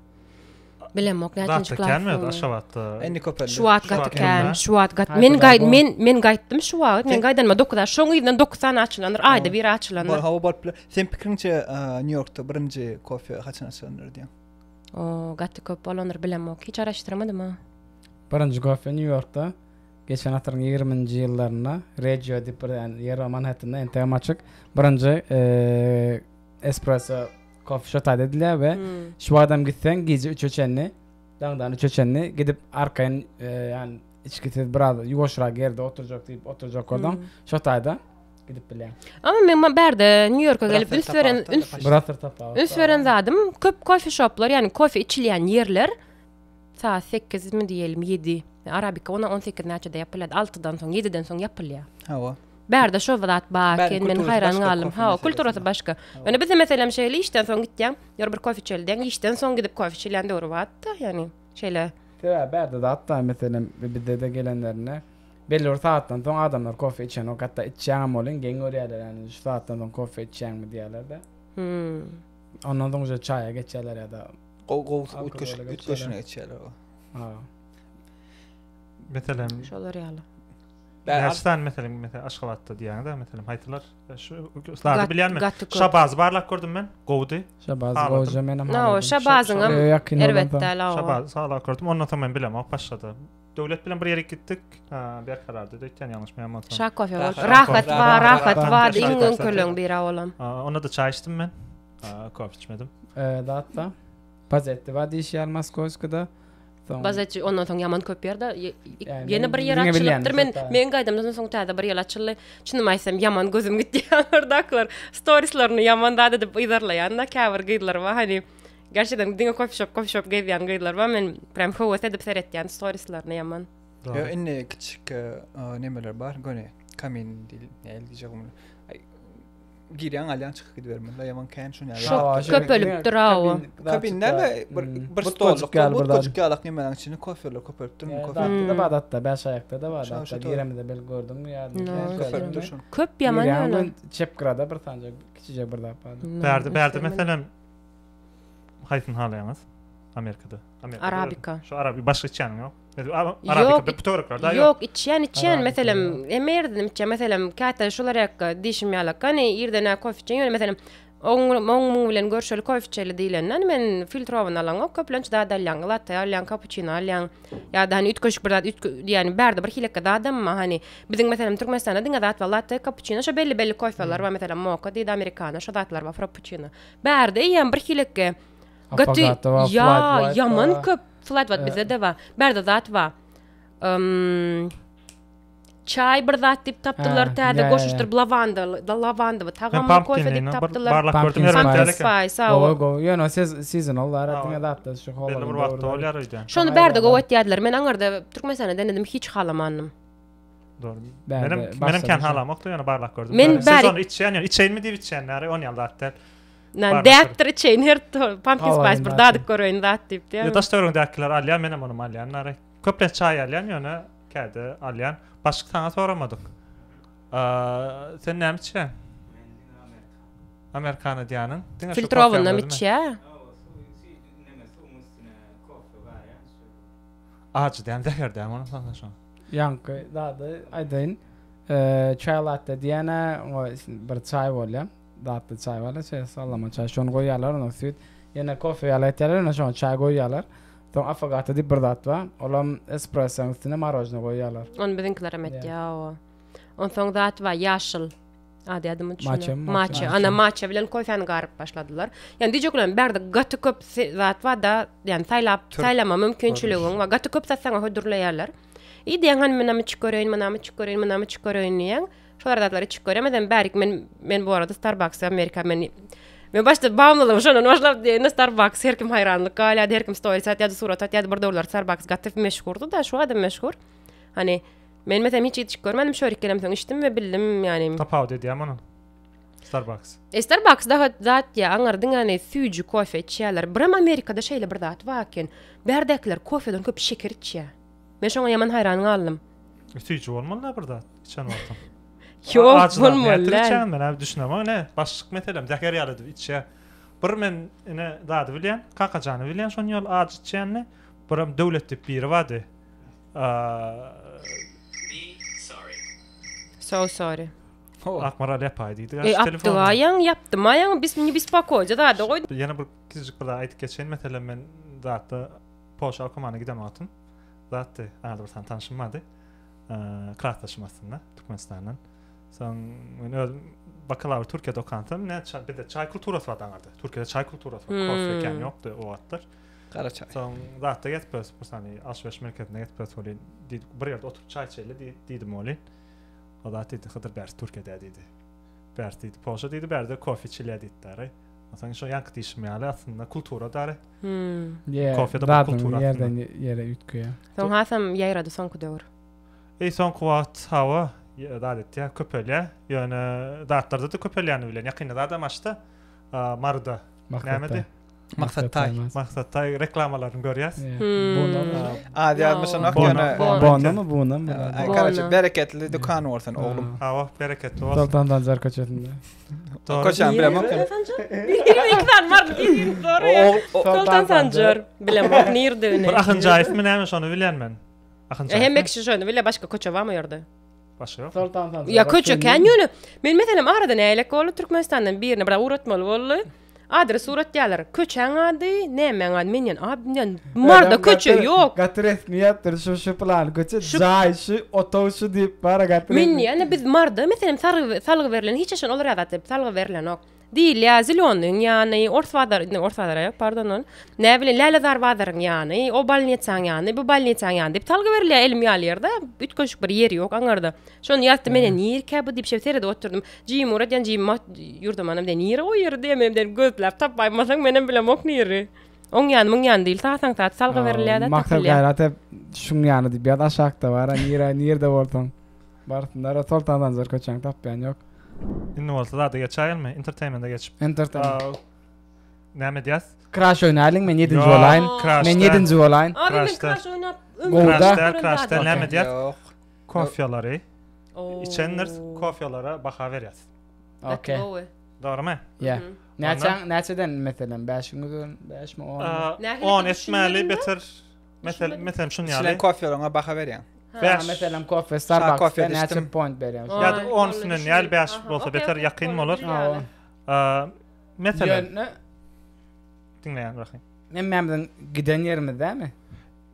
Bilemok näçinji klas. Känmi Aşgabatda? Indi köpeldi. Şu wagt gaty kän. Şu wagt gaty. Men gaý men men gaýtdym şu wagt. Men gaýdanyma 9 aý. Şoň yzyndan 9 sany açylandyr. Aýda biri açylandyr. Hawa bolup biler. Sen pikiriňçe Nýu Ýorkda birinji kofe haçan açylandyr diýýäň? O gaty köp bolandyr bilemok. Hiç araşdyrmadym ha. Birinji kofe Nýu Ýorkda Geçen asyryň ýigriminji ýyllarynda Reggio diýip bir ýer bar Manhattanda entegem açyk. Birinji espresso kofe şo taýda edilýär we şu wagtam gitseň gije üçe çenli, daňdan üçe çenli gidip arkaýyn ýani içgisiz biraz ýuwaşrak ýerde oturjak diýip oturjak bolsaň şo taýda gidip bilýäň. Ama men bärde Nýu-Ýorka gelip üns beren üns üns beren zadym köp kofe şoplar ýani kofe içilýän ýerler Saat sekizmi diýelim, ýedi. Arabika ona 18 näçede ýapylýar? Altydan soň, ýediden soň ýapylýar. Hawa. Bärde şo zat bar eken, men haýran galdym. Hawa, kulturasy başga. Ýöne bizde meselem şeýle işden soň gitýäň, ýör bir kofe içeli diýýäň, işden soň gidip kofe içilýän döwri bardy-da, ýagny şeýle. Sebäbi bärde zat bar, meselem, bizde-de gelenlerinde belli bir sagatdan soň adamlar kofe içenok, hatda içýäňem welin geň görýärler, ýagny şu sagatdan soň kofe içýäňmi diýýärler-de. Hmm. Ondan soň uje çaýa geçýärler ýa-da Gowy gowy üýtgeşik üýtgeşine geçýärler o. Ha. Meselem şolar ýaly. Näçe sany meselem mesela Aşgabatda diýýäňiz meselem haýsylar? Şu zady bilýänmi? Şabaz barlap gördüm men. Gowudy. Şabaz gowja menem. No, Şabazyňam erbet däl o. Şabaz saglap gördüm. Ondan soň men bilemok başlady. Döwlet bilen bir ýere gitdik. Berkararda öýtýän ýalňyşmaýan bolsam. Şa kofe bolup. Rahat bar, rahat bar. Iň öňküleň biri olam. Onda da çaý içdim men. Kofe içmedim. Eee zatda. Bazetti bar diýişýär Moskowskada. Soň Bazetti ondan soň ýaman köp ýerde ýene bir ýer açylypdyr. Men men gaýdamdan soň täze bir ýer açyldy. Çynymy aýtsam ýaman gözüm gitdi ýanlardakylar. Storieslerini ýaman zat edip yzarlaýan da käbir gyzlar bar. Hani gerçekten diňe kofe shop kofe shop gezýän gyzlar bar. Men prям höwes edip seretýän storieslerini ýaman. Ýa indi kiçik nemeler bar göni kamin diýil näl diýjek muny. Girýäň alýaň çykyp gidibermeli ýaman kän şuny ýaly. Şo köpelipdir hawa. Kabin näme bir hmm. bir stolluk butkajyk ýalak nemäniň içinde kofeler köpelipdir mi kofe. Da bar hatda bäş aýakda da bar hatda giremizde bel gördüňmi ýa köpelipdir şo. Köp ýaman ýöne. Çep gyrada bir sanjak kiçijek bir zat bar. Bärde bärde meselem haýsyny halaýaňyz? Amerikada. Amerikada. Arabika. Şu arabi başga içýäniň ýok. Arabika bu töwereklerde ýok. Ýok, içýän, içýän. Meselem, hemme ýerden içýän. Meselem, käte şular ýakka diýşim ýalak, hany irden-ä kofe içýän, ýöne meselem, oň muň bilen görşeli kofe içeli diýlende, men filtrowany alaňok, köplenç zat alýan, latte alýan, kapuçino alýan. Ýa-da hany üýtgeşik bir zat, ýagny bärde bir hilekge zadam bar, hany biziň meselem Türkmenistanda diňe zat bar, latte, kapuçino, şo belli-belli kofeler bar, meselem, moka diýdi, amerikano, şo zatlar bar, frappuçino. Bärde eýýäm bir hilekge gaty ýa ýaman köp flat white bizde-de bar. Bärde zat bar. Çaý bir zat diýip tapdylar täze goşuşdyryp lawanda lawandawy tagamly kofe diýip tapdylar. Barlap gördüm erbet däl eken. Spice hawa. Gowy gowy ýöne seasonal bar diňe zatda şu howa. Belli bir wagtda bolýar öýdýän. Şony bärde gowy etýärdiler. Men aňyrda Türkmenistanda denedim hiç halamandym. Dogry. Menem menem kän halamokdy ýöne barlap gördüm. Men sezon içýän ýöne içeýinmi diýip içýän näre on ýaly zat däl. Nan däpdir içeýin her pumpkin spice bir dadyp göreýin zat diýip diýýär. Daş töweregindäkiler alýar menem ony alýan nare. Köplenç çaý alýan ýöne käde alýan. Başga saňa soramadyk. Sen näme içýäň? Amerikano diýýäniň. Diňe şu Filtrowanyny içýär. Ajy däm, zäher däm onuň saňa şo. Ýaňky zady aýdaýyn. Çaý latte diýýän-ä, oňa bir çaý bolýar. Datly çaý bar, şeýle sallama çaý. Şony goýýarlar, ondan süýt. Ýene kofe ýaly etýärler, ýöne şoňa çaý goýýarlar. Soň affogato diýip bir zat bar. Olam espressonyň üstüne marožnoý goýýarlar. Ony biziňkilerem etýär, hawa. Onsoň zat bar, ýaşyl. Ady ýadyma düşenok. Maça, maça. Ana maça bilen kofäni garyp başladylar. Ýani diýjek bolýan bärde gaty köp zat bar da, ýani saýlap, saýlama mümkinçiligiň bar. Gaty köp zat saňa hödürleýärler. I diýýäň hany munam içip göreýin, munam içip göreýin, munam içip göreýin diýýäň. Şolar zatlary içip göremezem bärik men men bu arada Starbucks Amerika men men başda bağımlılığım şondan başlap diýende Starbucks her kim haýranlyk galýardy, her kim stories atýardy, surat atýardy. Bir döwürler Starbucks gaty meşhurdy da, şu adam meşhur. Hani Men meselem hiç içip görmedim, şörik gelemsoň içdim we bildim, ýani. Tapawut edýärmi onuň? Starbucks. E, Starbucks daha zat ýa, aňyr diňe hani süýji kofe içýärler. Birem Amerikada şeýle bir zat bar eken. Bärdäkiler kofeden köp şeker içýär. Men şoňa ýaman haýran galdym. E, süýji bolmaly-da bir zat içen wagtyň. Ýok, bolmaly däl. Içýän men abi düşünemok ine, başlyk meselem zäher ýaly edip içýär. Bir men ine zady bilýän, Kakajany bilýän şonuň ýaly ajy içýänini. Birem Döwlet diýip biri bardy. So sorry. Akmaral ýapaý diýdi. Ey apdyga ýaň ýapdym aýaň biz ne bespokoýja zada goý. Ýene bir kiçijik bir zat aýdyp geçeýin. Meselem men zatda Polşa okamana giden wagtym zatdy. Arada bir sany tanşym bardy. Klasdaşym aslynda Türkmenistandan. Soň men özüm bakalawr Türkiýede okansam, ne bizde çaý kulturasy bardy aňarda. Türkiýede çaý kulturasy bar. Kofe kän ýokdy o wagtlar. Gara çaý. Soň zatda gezip bir sany alşybeş merkezinde gezip welin diýdik bir ýerde oturyp çaý içeli diýdim welin. O zat diýdi Hydyr bärsi Türkiýede diýdi. Bärsi diýdi Polşa diýdi bärde kofe içilýär diýdi dary. Onsoň şo ýaňky diýşim ýaly aslynda kultura dary. Hmm. Kofe de bir kultura. Ýerden ýere üýtgeýär. Soň hasam ýaýrady soňky döwür. Eý soňky wagt hawa zat etýär köpelýär. Ýöne zatlarda-da köpelýäni bilen ýakynda zadam açdy. Maryda. Nämedi? Maksat taý. Maksat taý reklamalaryny görýäs. Hmm. Az ýazmyşanok ýöne. Bonamy, bunamy? Karaçy, bereketli dükan bolsun oglum. Hawa, bereketli bolsun. Soltan Sanjar köçesinde. Köçäni bilemok. Iki sany bar, birini soraýar. Soltan Sanjar. Bilemok nirdigini. Bir Ahynjaýewmi näme şony bilýän men. Ahynjaýew. Hemme kişi şony bilýär, başga köçe barmy o ýerde? Başga ýok. Soltan Sanjar. Ýa köçe kän ýöne. Men meselem arada nälik boldy Türkmenistandan birine bir ugratmaly boldy. Adres ugratýarlar. Köçäň ady, nämäň ady, men ýan, abi diýen, Marda köçe ýok. Gaty resmi ýatyr şu şu plan köçe, jaý şu, otag şu diýip bara gaty. Men ýa biz Marda meselem salgy salgy berlen hiç haçan olar ýa zat diýip salgy berlenok. Diýilýär Zelonyň ýany, Ors bazar, indi Ors bazary ýok, pardon ol. Nä bilen Lälezar bazaryň ýany, o bolnitsaň ýany, bu bolnitsaň ýany diýip salgy berilýär elim ýaly ýerde. Üýtgeşik bir ýeri ýok aňarda. Şony ýazdy mene nirkä bu diýip şeýle seredip oturdym. Jigim ugradýan jigim mat ýurdamanam diýen nire o ýeri diýen menem diýen gözläp tapaýmasaň menem bilemok niri. Oň ýany muň ýany diýil saat aňsat salgy berilýär-de Maksat tapylýar. Gaýrat hep şuň ýany diýip ýaz aşakda bar nire nirde bolsaň. Barsynlar Soltan Sanjar köçäni tapýan ýok. Indi bolsa zada geçäýelmi? Entertainment'e geçip. Entertainment. Näme edýäs? Crash oýnalyň, men ýedinji bolaýyn. Men ýedinji bolaýyn. Abi men Crash oýnap ömrüm Crash däl, Crash däl, näme edýäs? Ýok. Kofýalary içendir, kofýalara baha berýäs. Okey. Dogrymy? Ýa. Näçe näçeden meselem 5 iň 5 mi 10 mi? 10 etmeli beter. Mesel meselem şun ýaly. Içilen kofýalaryňa baha berýäň. 5. Meselem kofe Starbucks'da näçe point berýäň? Ýa-da 10 üstünden ýaly 5 bolsa beter ýakyn bolar. Meselem. Ýöne diňleýän Rahym. Hemmämiziň giden ýerimiz dämi?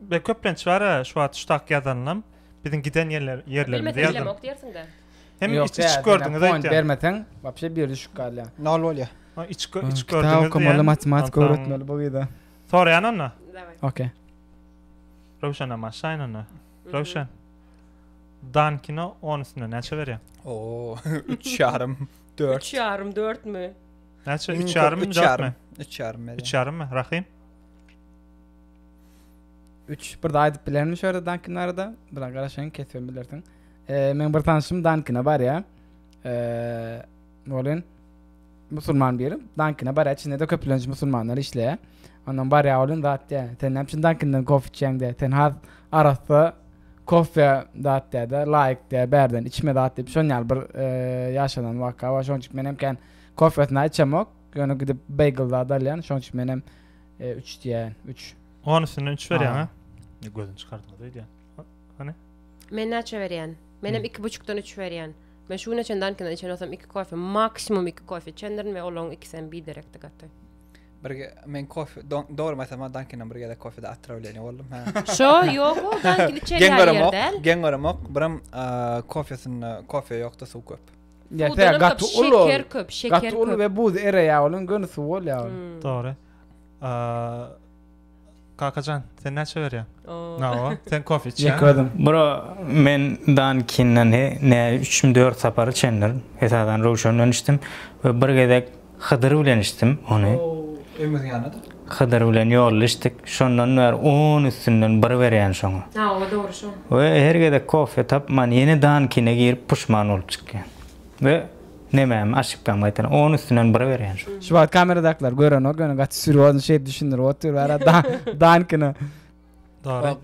Be köplenç bar şu wagt şu tak ýazanlam biziň giden ýerler ýerlerimizi ýazdym. Bilemok diýersiň-de. Hem iç içip gördüňiz aýtýan. Point bermeseň, wapşe bir düşük galýar. Nol bolýar. Iç içip gördüňiz. Kitap okamaly, matematika öwretmeli bu gyza. Soraýan onda. Daway. Okey. Röwşenem başlaýyn onda. Röwşen. Dankine 10 üstünden näçe berýäň? Oo, 3 ýarym. 4. 3 ýarym 4 mi? Näçe? 3 ýarym, 4 mi? 3 ýarym berýän. 3 ýarym mi? Rahym? 3 bir de aýdyp bilermi şu ýerde Dunkin barada? Bir garaşaýyn kesibem bilersiň. Ee, men bir tanşym Dunkine barýar. Ee, bolyn musulman biri Dunkine barýar. İçinde de köplenç musulmanlar işleýär. Ondan barýar bolyn zat diýär. Sen näme üçin Dunkinden kofe içýäň diýär. Sen has arassa kofe zat diýär-de, laýyk diýär, bärden içme zat diýip, şon ýaly bir e, ýaşanan waka bar. Şonuň üçin men hem kän kofesini içemok. Ýöne gidip bagel zat alýan. Şonuň üçin men hem 3 diýýän, 3. On üstünden 3 berýäň, ha? Gözüni çykardyňyz öýdýän. Hany? Men näçe berýän? Menem 2,5-dan 3 berýän. Men şu güne çenli Dunkin-den içen bolsam 2 kofe, maksimum 2 kofe içendirin we olaryň ikisem biderekdi gaty. Bir men kofe dogry aýtsam men Dunkin-den bir gezek kofede otrawleniýe boldum. Ha. Şo ýok o Dunkin içer ýer ýer däl. Geň göremok. Biram kofesinde kofe ýokdy suw köp. Ýa gaty uly. Şeker köp, şeker köp. Gaty uly we buz ereýär onuň göni suw bolýar. Hmm. Dogry. Kakajan, sen näçe berýäň? Nawa, sen kofe içýäň. Ýeke özüm. Bro, men Dunkin-den ne 3 4 sapar içendirin. Esasan Röwşenden içdim we bir gezek Hydyr bilen içdim ony. Öýümiziň ýanynda. Hydyr bilen ýolda içdik. Şondan bäri on üstünden bir berýän şoňa. Hawa, dogry şo. We her gezek kofe tapman ýene Dunkine girip puşman bolup çykýan. We nemämi aşypkam gaýtadan on üstünden bir berýän şoňa. Şu wagt kameradakylar görenok ýöne gaty sürýozny şeýdip düşündirip otyr bara Dunkine. Dogry.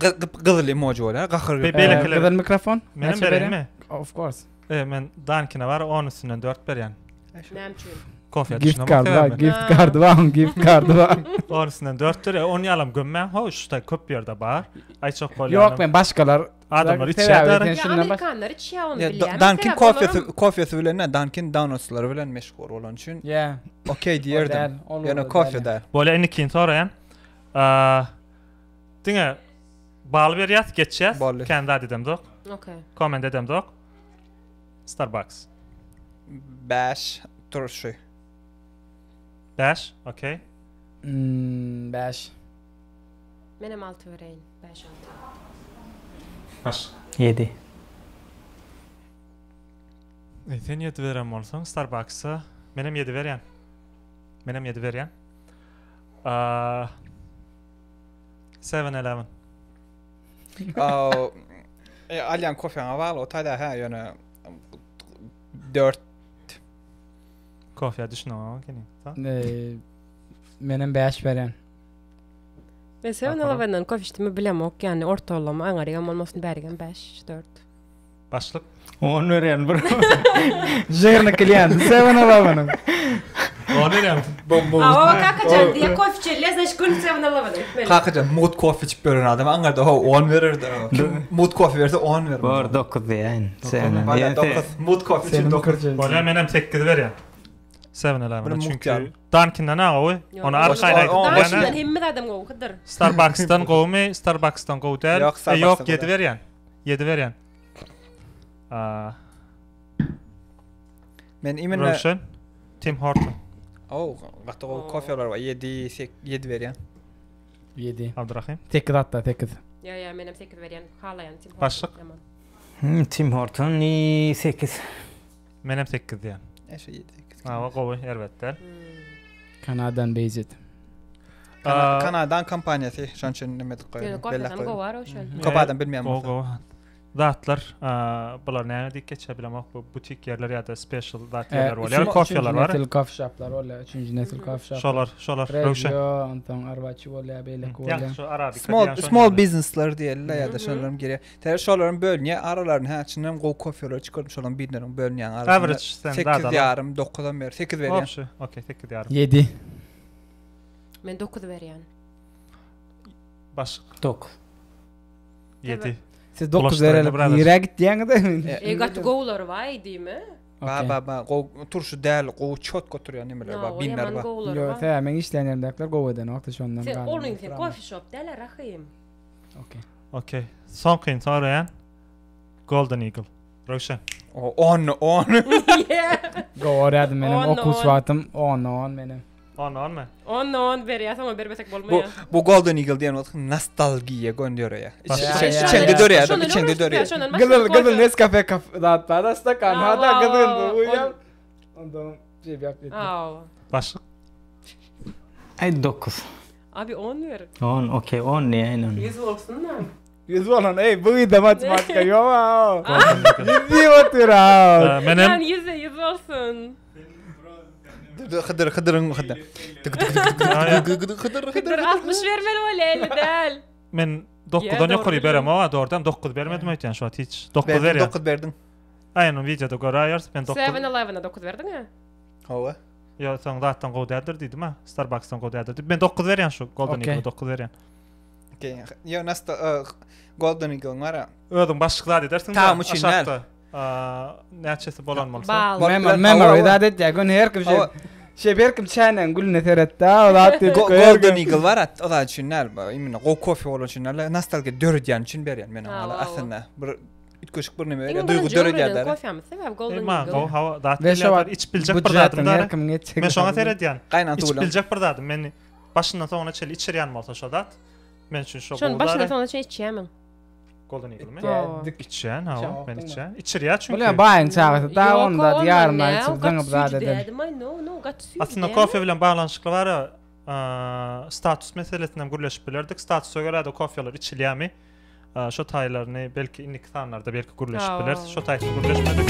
Gyzyl emoji bolýar, gahyr. Beýlekiler. Gyzyl mikrofon. Menem berýänmi? Of course. E, men Dunkine bar 10 üstünden 4 berýän. Näme üçin? Kofe Gift card bar, gift card bar, gift card bar. 10 üstünden 4 berýär. Onu ýalam gömmän, ho, şu köp ýerde bar. Aýtjak bolýanym. Ýok, men başgalar Adamlar içýär. Ýa amerikanlar içýär ony bilýän. Dunkin kofesi, kofesi bilen ne, Dunkin Donuts-lary bilen meşhur bolan üçin. Ýa. Okey diýerdim. Ýöne kofe däl. Bolýar, indi kim soraýan? Diňe bal berýäs, geçýäs. Kän zat edemzok. Okey. Komment edemzok. Starbucks. 5 turşy. 5, okey. Hmm, 5. Menem 6 bereýin. 5 6. Baş. 7. E, sen 7 beren bolsaň Starbucks'a menem 7 berýän. Menem 7 berýän. Aa, 7-Eleven. E, alýan kofeňe bagly o taýda hä ýöne 4 Kofeä düşünemok ekeni. E, menem 5 berýän. Men 7-Eleven-den kofe içdimi bilemok, ýani ortalama aňarygam bolmasyn bärigem 5 4. Başlyk. On berýän bir. Žirny klient 7-Eleven-iň. On berýän. Awa kakajan diýe kofe içeli, znaş gün 7-Eleven gitmeli. Kakajan mugt kofe içip ýören adam aňarda ho 10 bererdi. Kim mugt kofe berse 10 berer. Bor 9 diýäýin. Bana 9 mugt kofe üçin 9. Bolýa menem 8 berýän. 7-Eleven Mugt çünki ýaly. Dunkin-den ha gowy. Ony arkaýyn aýdyp Dunkin-den bilýän. hemme zadam gowy Hydyr. Starbucks-dan gowumy? Starbucks-dan gowy däl. Ýok, E, Starbucks-dan ýok gowy 7 däl. berýän. 7 berýän. Aa, Men imенно Röwşen Tim Horton. Oh, gaty gowy kofeler bar. 7 7 berýän. 7. Abdurrahim. 8 hatda 8. Ýa ýa menem 8 berýän. Halaýan Tim Horton. Başlyk. Ýaman. Hmm, Tim Horton 8. Menem 8 diýen. E şu 7 8. Awa gowy, erbet däl. Kanadan based. Kanadan kompaniýasy, şonuň üçin neme edip Ýöne goýdum. Belläp kofesem goýdum. gowy Röwşen. Köp adam bilmeýän Gowy bolsa. gowy. Zatlar, bular näme diýip geçýär bilemok, bu butik ýerler ýa-da special zat ýerler bolýar, kofeler bar. Nesil coffee shoplar bolýar, üçünji nesil coffee shop. Şolar, şolar, Röwşen. Regio, onsoň Arbaçy bolýar, beýleki bolýar. Ýa, şu arabika Small, diýen şoň small ýaly. businessler diýeli ýa-da şolaryň girýär. Täze şolaryň bölünýär, aralaryny hä, çyndan gowy kofeler çykaryp şolaryň birleriniň bölünýän arasynda. Average sen 8 zat ýarym, 9 am ber, 8 berýän. Obşi, okey, 8 ýarym. 7. Men 9 berýän. Başyk. 9. 7. Siz 9 Bulaşdyranda bereli brother. nirä gitýäňiz? E gaty gowulary bar diýme. Ba ba ba, gowy turşy däl, gowy çotk oturýan nemeler bar, binler bar. Ýok, sebäbi meň işleýän ýerimdäkiler gowy edenokdy şondan. Sen onuň sen coffee shop däl Rahym. Okey. Okey. Soňkyny soraýan. Golden Eagle. Röwşen. O 10 10. Gowy görýärdim menem On, okuwçy on. wagtym 10 10 menem. 10 10 mu? 10 10 berýär, soňa bermesek Bu bolmaýar. bu Golden Eagle diýen wagt nostalgiýa gönderiýär. Başga- İçeňde dörýär, içeňde dörýär. Gyzyl gyzyl Nescafe kaf zat bar da stakan Aw, ha da aw, gyzgyn aw, uýam. on- Ondan şey ýap etdim. Aw. Başyk. Ay 9. Abi 10 ber. 10 okey 10 diýäýin onu. 100 bolsun da. Ýüz bolan ey bu ýerde matematika ýok ha. Golden Eagle. Ýüz diýip otyr ha. Ee, Menem Yani 100 100 bolsun. Hydyr Hydyryň Hydyr. Tık tık tık Ya, ya. tık tık Hydyr Hydyr. Hydyr 60 bermeli bolýar 50 däl. men 9-dan Ýa, ýokary dogry berem o doğrudan 9 bermedim öýtýän şu wagt hiç. 9 Berdiň berýän. 9 berdiň. Aýnam videoda göräýeris men 9. 7-Eleven-a 9 berdiň ha? Hawa. Ýa soň zatdan gowy däldir diýdim ha. Starbucks'dan gowy däldir diýip. Men 9 berýän şu Golden Okey. Eagle 9 berýän. Okey. Ýa nasta Golden Eagle bara. Özüň başlyk zat edersiň. Tam üçin däl. Näçesi bolan bolsa. Bal. Bol- Mem Hawa, memory hawa. zat etýär. Gün her kim şey Hawa. şey her kim çäýnegiň gülüne seretdi ha o zat diýip. Go- Golden Eagle bar o zat üçin däl. bu, Imенно gowy kofe bolan üçin däl. Nostalgiýa döredýän üçin berýän men Hawa, hala hawa. aslynda bir üýtgeşik bir neme Iň berýär, duýgy birinji döredýär öwrenen däl. kofemiz sebäbi Golden Emma Eagle. gowy hawa zat Ve şu bilýär, wagt içip biljek bir budžetiň zadym her da. kimiň etjegi Men şoňa zady. seredýän. Gaýnan İçip tuwlan. biljek bir zadym. Men başyndan soňuna çenli içirýän bolsa şo zat. Men üçin şo Şonun gowy başyndan zat. soňuna çenli içýämiň. Golden Eagle mi? Ya, dik- İçýän hawa, İçen men wagtyň içýän. Içirýär çünki. Bolýar baýyň çagasy da onda ýarym aý içip zyňyp zat eden. Dedim ay no no gaty süýji. Aslynda däl. kofe bilen baglanyşykly bar ya, eee, status meselesinden gürleşip bilerdik. Statusa görä de kofeler içilýärmi? Eee, Şo taýlaryny belki indiki sanlarda belki gürleşip Hawa. bileris. Şo taýda gürleşmedik.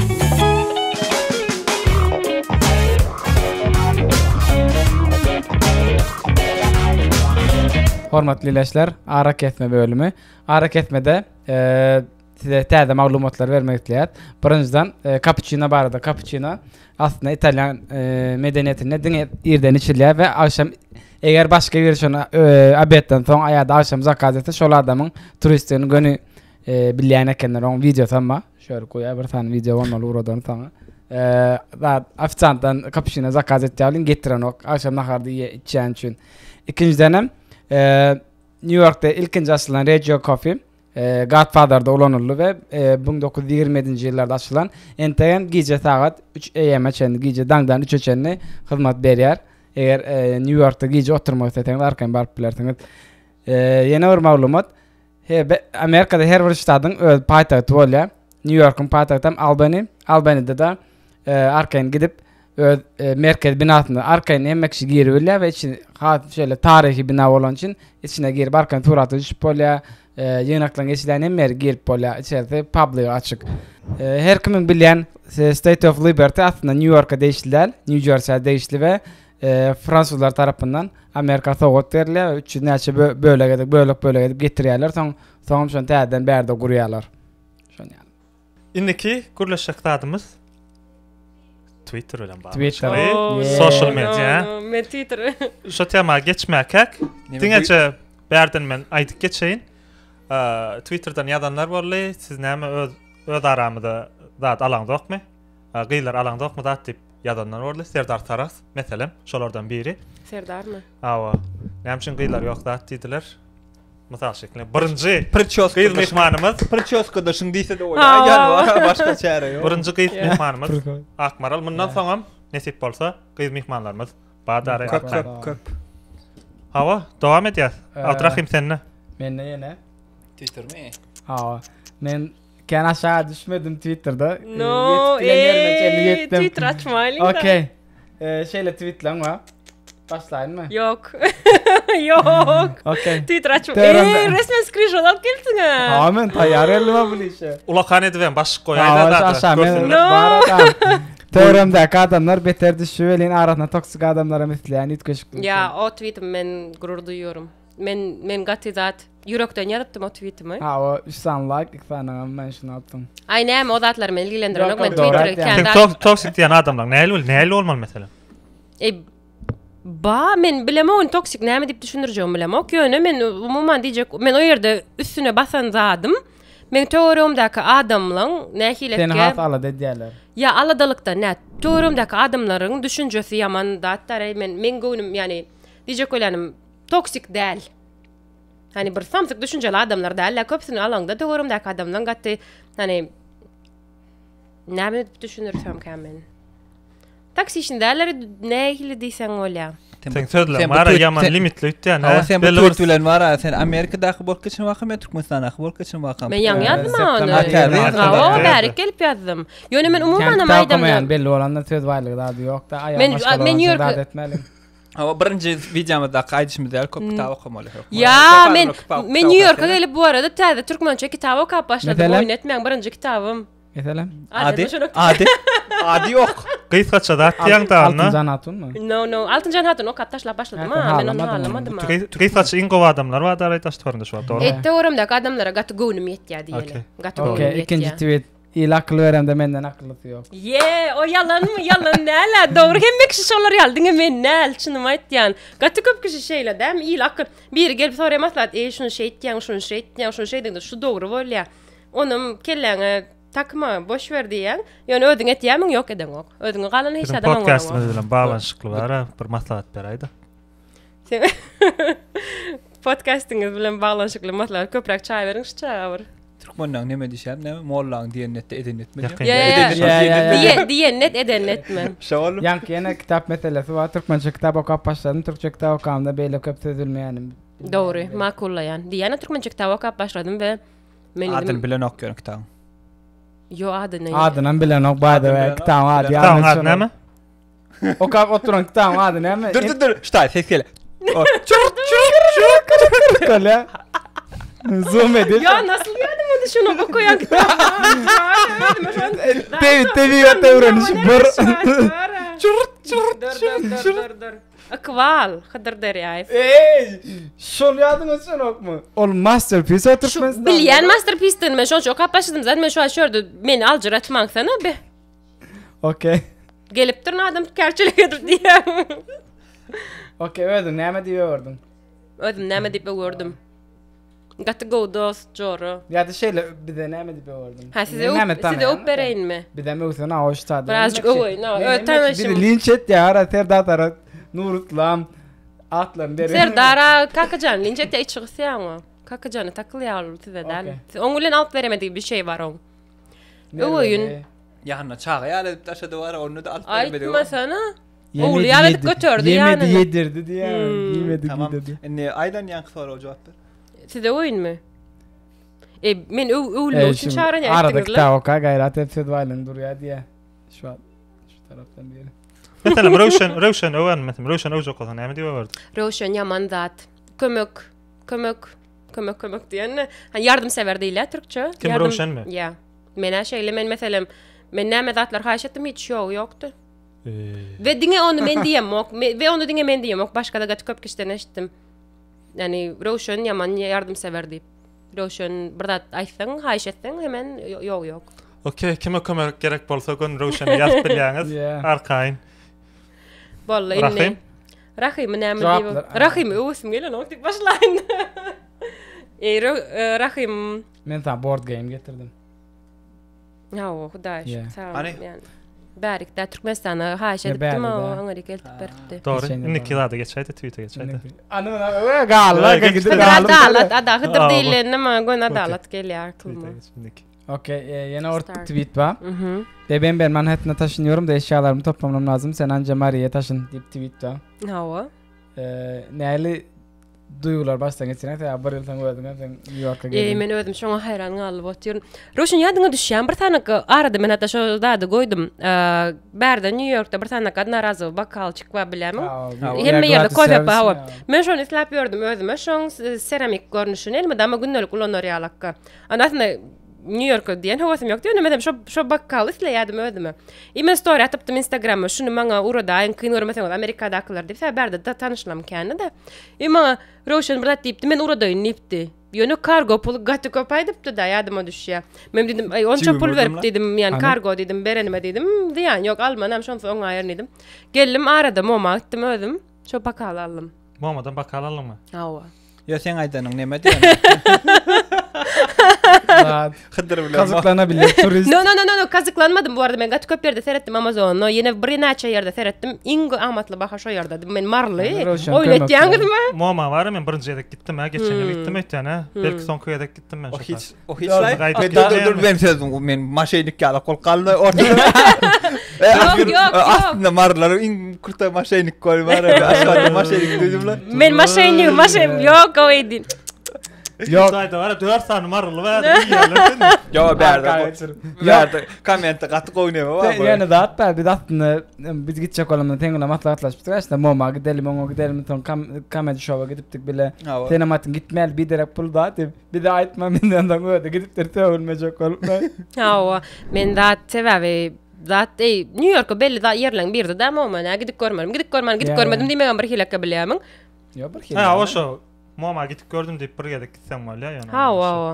Hormatly ileşler, ara kesme bölümi. Ara kesmede eee size täze maglumatlar bermek isleýär. Birinjiden e, cappuccino barada. Cappuccino aslynda italyan e, medeniýetinde diňe irden içilýär we agşam eger başga biri şonu e, obedden soň ýa-da agşam zakaz etse şol adamyň turistini göni e, bilýän ekenler. Oň videosy hem bar. Şöyle goýar bir sany video bolmaly ugradan sana. E, zat ofisiantdan cappuccino zakaz etýär, getirenok. Agşam naharda iýe içýän üçin. Ikinjiden hem e, New York'ta ilkinji açylan Reggio Coffee e, Godfather'da ulanyldy we e, 1927-nji ýyllarda açylan entegem gije sagat 3 AM-e çenli, gije daňdan 3-e çenli hyzmat berýär. Eger e, New York'ta gije oturmak isleseňiz arkaýyn baryp bilersiňiz. E, ýene bir maglumat. He, be, Amerikada her bir ştatyň öz paýtagty bolýar. New York'un paýtagty hem Albany. Albany'da da e, arkaýyn gidip öz e, merkez binasynda arkaýyn hemme kişi girip bilýär we içi has şeýle taryhy bina bolan üçin içine girip arkaýyn surata düşüp bolýar. E, ýygnaklaryň geçilýän hemme ýere girip bolýar. Içerisi public açyk. E, her kimiň bilýän e, State of Liberty aslynda New Yorka degişli däl, New Jersey degişli we e, fransuzlar tarapyndan Amerika sowgat berilýär. 300 näçe bö- bölek edip, bölek bölek edip getirýärler. Soň soňam şony täzeden bärde gurýarlar. Şony ýaly. Indiki gürleşjek zadymyz Twitter bilen bagly. Twitter. Oh, Yeah. Social no, media. no, Men Twitter. Şu tema geçmäkäk Neme, diňeje bärden men aýdyp geçeýin. Eee, Twitterden ýazanlar boldy. Siz näme öz öz aramyzda zat alaňzokmy? Eee, Gyzlar alaňzokmy zat diýip ýazanlar boldy. Serdar Saras meselem şolardan biri. Serdarmy? Hawa. Näme üçin gyzlar ýok zat diýdiler. Mysal şeklinde birinji Prçoska. gyz myhmanymyz, Prçoska da şuň diýse de Ha, bolýar. Gel bar, başga çäre ýok. birinji gyz Yeah. myhmanymyz Akmaral. Mundan soňam nesip bolsa gyz myhmanlarymyz bar Köp köp köp. Hawa, dowam edýär. Ee, Abdurrahim sende. Mende ýene. Twittermi? Hawa. Men kän aşağı düşmedim Twitter'da. Ee, No, ýetip bilen ýerime çenli ey, ýetdim. Twitter açmaýlyň da. Okey. Ee, şeýle tweetleň bar. Başlaýynmy? Ýok. Ýok. Okey. Twitter açyp. Eee, resmen skrinşot alyp gelipsiň-ä. Ha, men taýýar geldim bu işe. Ulakan edibem başlyk goýaýda da. Görsünler. Bar adam. Töweregimdäki adamlar beter düşdi welin arasynda toksik adamlaram isleýän üýtgeşik. Ýa, o tweetim men gurur duýuyorum. Men men gaty zat ýürekden ýazypdym o tweetimi. Ha, o 3 sany like, 2 sany mention alypsyň. Aý näme o zatlar meni ilgilendirenok men Ýok, dogry Twittere aýtýaň. kän Sen zat. toksik diýen adamlar nähili nähili bolmaly meselem? Eý ba men bilemok ony toksik näme diýip düşündirjegimi bilemok. Ýöne men umuman diýjek men o ýerde üstüne basan zadym meň töweregimdäki adamlaň nähili Seni has alada edýärler. Ýa aladalykdan nä töweregimdäki adamlaryň düşünjesi ýaman zatlar eý men meň göwnüm ýani diýjek bolýanym toksik däl. Hani bir samsyk düşünjeli adamlar däl-de köpüsini alaňda töweregimdäki adamlaň gaty hani näme edip düşündirsemkäm men. Toksişni dälleri nähili diýseň bolýar. Seň sözleň bar ýaman limitli öýtýän. Hawa sen bu tweet bilen bar sen Amerikadaky bolup geçen wakam ýa Türkmenistandaky bolup geçen wakam. Men ýaňy ýazdym ony. Hawa bärik gelip ýazdym. Ýöne men umuman hem aýdamda. Belli bolanda söz baýlygy zady ýokda. Men men Nýu-Ýorka etmeli. Hawa birinji wideomyzdaky aýdyşymyz ýaly köp kitap okamaly hökman. Ýa men men Nýu-Ýorka gelip bu arada täze türkmençe kitap okap başladym. Oýun etmäň birinji kitabym. Meselem? Ady? Ady? Ady ýok. Gysgaça zat diýen da onda. Altynjan Hatunmy? No, no. Altynjan Hatun okap taşlap başladym ha. Men ony halamadym. Gysgaça iň gowy adamlar bar da daş töründe şu wagt dogry. Et töweregimdäki adamlara gaty göwnüm ýetýär diýeli. Gaty göwnüm ýetýär. Ikinji tweet. Il akyl berende menden akyllysy ýok. Ýe, o ýalanmy? Ýalan däl-ä. Dogry hemme kişi şolar ýaly, diňe men däl, çynymy aýtýan. Gaty köp kişi şeýle dämi? Il akyl biri gelip soraýar maslahat, eý şuny şeýtýäň, şuny şeýtýäň, şuny şeýdiňde şu dogry bolýar. Onam kelläňe takma, boş ber diýýäň. Ýöne özüň etýärmiň? Ýok, edeňok. Özüňe galan hiç Biziň adam oňaramok. podkastymyz bilen baglanyşykly bar-a, bir maslahat beräý-de. Sen podkastyňyz bilen baglanyşykly maslahat köpräk çaý beriň şu çaga bir. Türkmenleň neme diýşem, näme mollaň diýenini etde edenini etme diýýär. Ýakyn. Ýa, ýa, Edenini ýa, ýa, ýa. Diýen, diýenini et, edenini etme. Şol. Ýaňky ýene kitap meselesi bar. Türkmençe kitap okap başladym. Türkçe kitap okamda beýle köp söz bilmeýänim. Dogry, makullaýan. Diýýän türkmençe kitap okap başladym we men Adyny bilenok ýöne kitabyň. Ýo adyny. Adynam bilenok by the way. Kitabyň ady Kitabyň ady näme? Okap oturan kitabyň ady näme? Dur dur dur. Ştaý ses gel. Çurt çurt çurt. Kole. Zoom edip. Ya nasıl ýadyma düşen o okaýan kitap? Tebi tebigat öwrenişi bir. Çurt çurt çurt çurt. Ykbal Hydyr Derýaýew. Eý, şol ýadyňa düşenokmy? Ol masterpiece o Türkmenistan. Bilýän masterpiece-digini men şonuň üçin okap başladym. Zaten men şu an şu ýerde meni aljyratmaňsana be. Okey. Gelipdir adam kärçilik edip diýýär. Okey, özüň näme diýip öwürdiň? Özüm näme diýip öwürdim? Gaty gowy dost, jora. Ýa-da şeýle bize näme diýip öwürdiň? Ha size öwüp, size öwüp bereýinmi? Bizem öwsen ha hoş sada. Birazjyk öweýin ha. Öz tanyşym. Bizi linç etýär ara Serdar ara Nuruslam atlaryny berip. Serdara Kakajan linç etýär içi gysýar oňa. Kakajana takylýar ol size däl. Oň bilen alyp beremedigi bir şey bar oň. Öweýin. Ýanyna çaga ýaly edip daşady bar, onda da alyp bermedi. Aýtmasana. Ogly ýaly edip göterdi ýanyna. Ýemedi ýedirdi diýýär. Hmm. Ýemedi Tamam. Indi aýdan ýaňky soraga jogap ber. Size oýunmy? E, men öw öwülmek üçin çagyrýan Arada kitap oka gaýrat et söz baýlygyň durýar diýýär. Şu wagt şu tarapdan biri. Meselem Röwşen Röwşen öwen meselem Röwşen öwjek bolsa näme diýip öwerdi? Röwşen ýaman zat. Kömek kömek kömek kömek diýende, hani ýardymsewer diýilýär türkçe. Kim Röwşenmi? Ýa. Menä şeýle men meselem men näme zatlar haýyş etdim hiç ýogy ýokdy. We diňe ony men diýemok. We ony diňe men diýemok. Başga-da gaty köp kişiden eşitdim. Ýani Röwşen ýaman ýardymsewer diýip. Röwşen bir zat aýtsaň, haýyş etseň hemen ýogy ýok. Okey, kime kömek gerek bolsa göni Röwşene ýazyp bilýäňiz. Arkaýyn. Boldy indi. Rahym. Rahymy näme diýip? Rahymy öwesim gelenok diýip başlaýyn. Eý, e, Rahym. Men sana board game getirdim. Hawa, Hudaý şükür. Sag ol. Yani. Bärikde Türkmenistana haýyş edipdim, o aňryk eltip beripdi. Dogry. Indiki zada geçäýdi, tweete geçäýdi. Ana, öe galla, gidip Adalat, ada Hydyr diýilende maňa göni adalat gelýär aklyma. Okey, e, ýene or tweet bar. Mhm. Beben ben Manhattana taşınıyorum da eşyalarımı toplamam lazım. Sen anca Maria'ya taşın diýip tweet bar. Hawa. E, näli? duýgular başdan geçirýäň sebäbi bir ýyl soň özüň hem sen Nýu Ýorka Eý, geldiň. men özüm şoňa haýran galyp otyryn. Röwşen ýadyňa düşýän bir sany arada men hatda şo zady goýdum. Eee, bärde Nýu Ýorkda bir sany odnorazowy bokalçyk bar bilýärmiň? Hemme ýerde kofe bar. Hawa. Men şony isläp ýördüm özüme. Şoň seramik görnüşini elmydama gündelik ulanar ýalakka. Ana aslynda Nýu Ýorka diýen höwesim ýokdy. Ýöne menem şo şo bokaly isleýärdim özüme. I men story atypdym Instagrama, şuny maňa ugradaýyň, kyn görmeseňiz Amerikadakylar diýip, sebäbi bärde tanyşlarym kände-de. I maňa Röwşen bir zat diýipdi, men ugradaýyn diýipdi. Ýöne kargo puly gaty köp aýdypdy-da, ýadyma düşýär. Men diýdim, aý onça pul berip diýdim, ýani kargo diýdim, berenime diýdim, zyýan ýok, almanam şonsuz oňaýaryn diýdim. Geldim arada Moma gitdim özüm, şo bokaly aldym. Momadan bokal aldyňmy? Hawa. Ýo seň aýdanyň neme diýen? Zat. Hydyr bilen. Kazyklanabilýär turist. No no no no no kazyklanmadym bu arada men gaty köp ýerde seretdim Amazonda ýene birnäçe ýerde seretdim iň amatly baha şo ýerde men maryly Röwşen oýun kömek etýäňizmi? Moma bar men birinji gezek gitdim ha geçen ýyl Hmm. gitdim öýtýän ha. Belki soňky gezek gitdim men O şo hiç o hiç Ýok, laý. gaýdyp Men dur dur dur gitmeýärmi? men sözüm men maşenik ýaly bolup galdy ortada. E, Ýok, ýok, ýok. Aslynda marylar iň krutoý maşenik goý bar. Aşgabatda maşenik duýdum lan. Men maşenik maşen ýok gowy diýdim. Ýok. Jaýda bar 4 sany maryly bar diýýärler seni. Ýok bärde. Arka geçirip. Bärde kommentde gaty gowy neme bar. Sen ýöne zat bar biz aslynda biz gitjek bolamda seň bilen maslahatlaşypdyk aslynda Moma gidelim oňa gidelim soň comedy showa gidipdik bile. Senem aýtdyň gitmäli biderek pul zat diýip. Bize aýtma menden soň özi gidipdir sögülmejek bolup. Hawa men zat sebäbi zat eý Nýu Ýorka belli zat ýerleň birdi da Moma nä gidip görmedim. Gidip görmän gidip görmedim diýmegem bir hilekge bilýärmiň? Ýok bir hile. Ha o şo Moma gidip gördüm diýip bir gezek gitseň bolýar ýöne. Hawa hawa.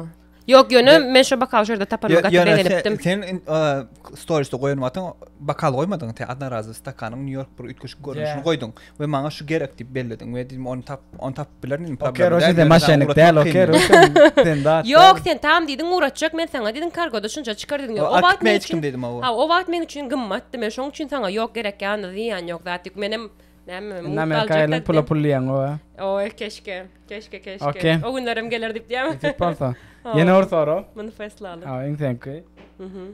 Ýok ýöne men şo bokal şo ýerde tapanyma gaty begenipdim. Sen storiesde goýan wagtyň bokal goýmadyň, te odnorazowy stakanyň Nýu Ýork bir üýtgeşik görnüşini goýduň we maňa şu gerek diýip bellediň we diýdim ony tap ony tapyp bilerin diýdim. Okey Roşen sen maşennik däl okey Roşen sen zat. Ýok sen tam diýdiň ugratjak men saňa diýdiň kargoda şunça çykar diýdiň. O wagt men üçin diýdim hawa. Ha o wagt meň üçin gymmatdy men şoň üçin saňa ýok gerek ýa zyýan ýok zat ýok menem näme Indi Amerika gelin pula pul diýen o. Oý keşke. Keşke keşke. Okey. O günlerem geler diýip diýýärmi? Nesip bolsa. Ýene bir sorag. Manifestlaly. Ha, iň seňki. Mhm.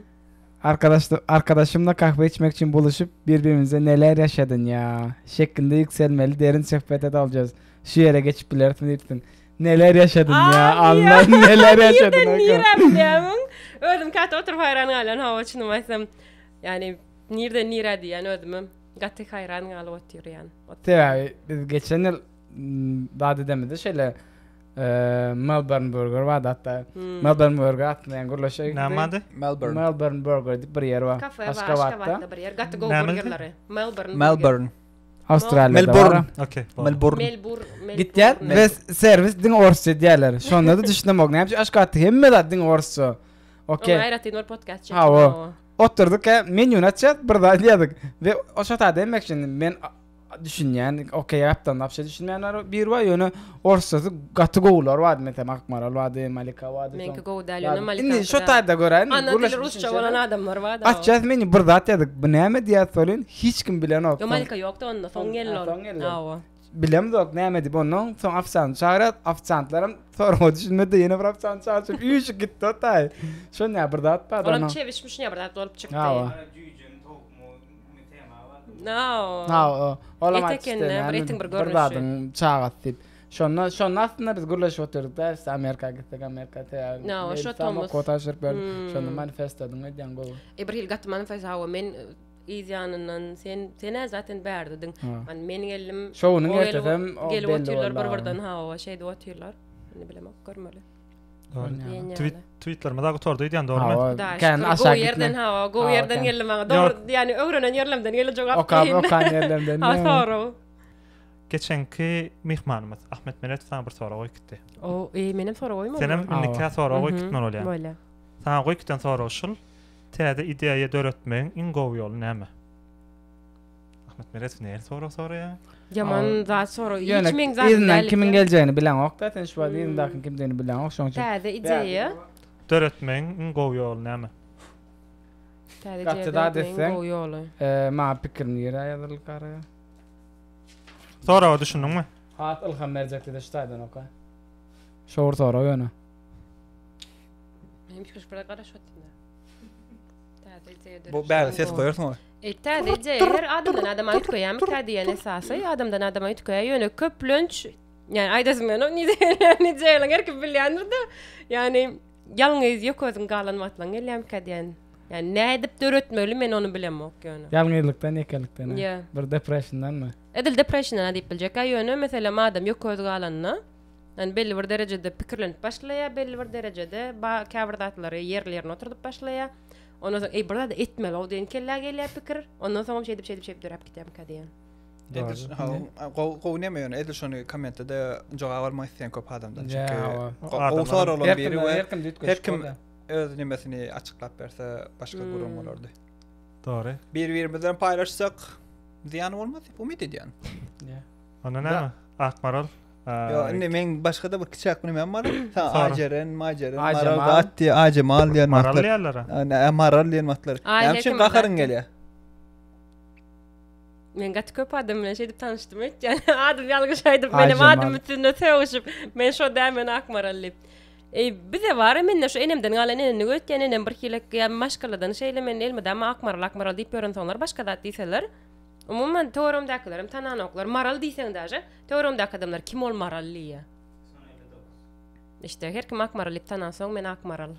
Arkadaş arkadaşımla kahve içmek üçin buluşup birbirimize neler yaşadın ya şeklinde yükselmeli derin söhbete dalacağız. Şu ýere geçip bilersin diýipsiň. Neler yaşadın ya Allah neler yaşadın. Nirden nirä bilýärmiň? Özüm käte oturyp haýran galýan hawa çynymy aýtsam. Ýani nirden nirä diýýän özümem. Gaty haýran galyp otyrýan. Sebäbi biz geçen ýyl zat edemizde şeýle Melbourne Burger bardy hatda. Melbourne Burger aslynda ýaňy gürleşe gitdik. Näme ady? Melbourne. Melbourne Burger diýip bir ýer bar. Kafe bar Aşgabatda bir ýer. Gaty gowy burgerleri. Melbourne. Melbourne. Awstraliýada. Melbourne. Okey. Melbourne. Melbourne. Gitýär we serwis diňe orsça edýärler. Şonda-da düşünemok. Näme üçin Aşgabatda hemme zat diňe orsça. Okey. Oňa aýratyn bir podkast çekip. Hawa. Oturdyk, menýuny açýas, bir zat diýdik. We o şo taýda demek şimdi men düşünýän, okey gapdan wapşe düşünmeýänler bir bar, ýöne orsçasy gaty gowular bardy, meselem Akmaral bardy, Malika bardy. Meňki gowy däl, ýöne Malika. Indi şo taýda göräýin. Ana dili rusça bolan adamlar bardy. Açýas menýu bir zat ýazyk. Bu näme diýýäs welin hiç kim bilenok. Ýok Malika ýokdy onda, soň geldi ol. Soň geldi. Hawa. Bilemzok näme diýip ondan soň ofisiant çagyrýar, ofisiantlaram soraga düşünmedi, ýene bir ofisiant çagyryp üýşüp gitdi o taý. Şonda bir zat bar. Olam çebişmiş ýa bir zat bolup çykdy. Hawa. No. Hawa, olam Et aýtdy ekende, näme, bir etiň bir Bir görnüşi. zadyň çagasy diýip. Şonda, şonda aslynda biz gürleşip otyrdyk da, işte Amerika gitsek, Amerika sebäbi. No, şo Meyli tomus. Kota aşyryp berdi. Hmm. Şonda manifestladyň öýdýän gowy. E bir hili gaty manifest hawa men yz ýanyndan sen sen-ä zaten bärdidiň. Ha. Hani men geldim. Şo günüň o gelip- ertesem o gelip belli otyrlar boldy. bir birden hawa şeýdip otyrlar. Indi bilemok görmeli. Doğru. Diýen Tweet ýaly. tweetlerimiz da gutardy öýdýän dogrymy? Hawa, Hudaý kän şükür, aşağı gowy ýerden gitme. hawa, gowy Hawa, ýerden kän. geldi maňa. Ýok. Dogry, ýani öwrenen ýerlemden geldi jogap Okap, diýen. okan ýerlemden. Ha, sorag. Geçenki myhmanymyz Ahmet Meredow saňa bir sorag goýup gitdi. O, e, menem sorag goýmadym. Senem Hawa. indikä sorag goýup Mhm, gitmeli bolýaň. Bolýar. Saňa goýup giden sorag şul. Täze ideýa döretmegiň iň gowy ýoly näme? Ahmet Meredow nähili sorag soraýar? Ýaman zat sorag. Ýöne Hiç meň zadym yzyndan däl. kimiň geljegini bileňok-da, sen şu wagt Hmm. yzyndakyň kimdigini bileňok, şonuň üçin. Täze ideýa. Döretmegiň iň gowy ýoly näme? Täze Gaty ideýa zat döretmegiň etseň. gowy ýoly. Eee, maňa pikirim nirä ýazyldy garaýa? Soraga düşündiňmi? Has ylham berjek diýdi şu taýdan oka. Şowur sorag ýöne. Menem hiç bir garaşyp otyryn. Täze ideýa Bu bäri ses goýarsyň oý. E, täze ideýa her adamdan adama üýtgeýärmikä diýen esasy adamdan adama üýtgeýär. Ýöne köplenç. Ýani aýdasym ýok, nije ýylyň her kim bilýändir-de. Ýani ýalňyz ýeke özüň galan wagtlaň gelýärmikä diýen. Ýani nädip döretmeli men ony bilemok ýöne. Ýalňyzlykdan, ýekelikden. Ýa. Bir depressiondanmy? Edil depressiondan diýip biljek-ä ýöne meselem adam ýeke özi galanda ýani belli bir derejede pikirlenip başlaýar, belli bir derejede ba käbir zatlary ýerli-ýerine oturdyp başlaýar. Ondan soň eý bir zat etmeli-ow diýen kellä gelýär pikir. Ondan soňam şeýdip şeýdip şeýdip döräp gidýärmikä diýen. Edil gowy gowy näme ýöne edil şony kommentde jogap almak isleýän köp adamdan. Çünki gowy soraglaryň biri we her kim öz nemesini açyklap berse başga hmm. gürrüň bolardy. Dogry. Bir-birimizden paýlaşsak zyýany bolmaz diýip umyt edýän. Onda näme? Akmaral. Ýo, indi men başga-da bir kiçäk bir nemem bar. Sen Ajeren, Majeren, Maral zat diýe, Ajemal diýen wagtlar. Maral diýerler. Maral diýen wagtlar. Näme üçin gaharyň gelýär? Men gaty köp adam bilen şeýdip tanyşdym öýtýän. Adym ýalňyş aýdyp, menem adym üstünde sögüşip, men şo däl, men Akmaral diýip. Eý, bize bar mende şu enemden galan eneni öýtýän, enem bir hili ýa maşgaladan şeýle men elmydama Akmaral, Akmaral diýip ýörensoňlar başga zat diýseler, umuman töweregimdäkilerem tananoklar. Maral diýseň daže, töweregimdäki adamlar kim ol Maral diýýär. İşte her kim Akmaral diýip tanansoň men Akmaral.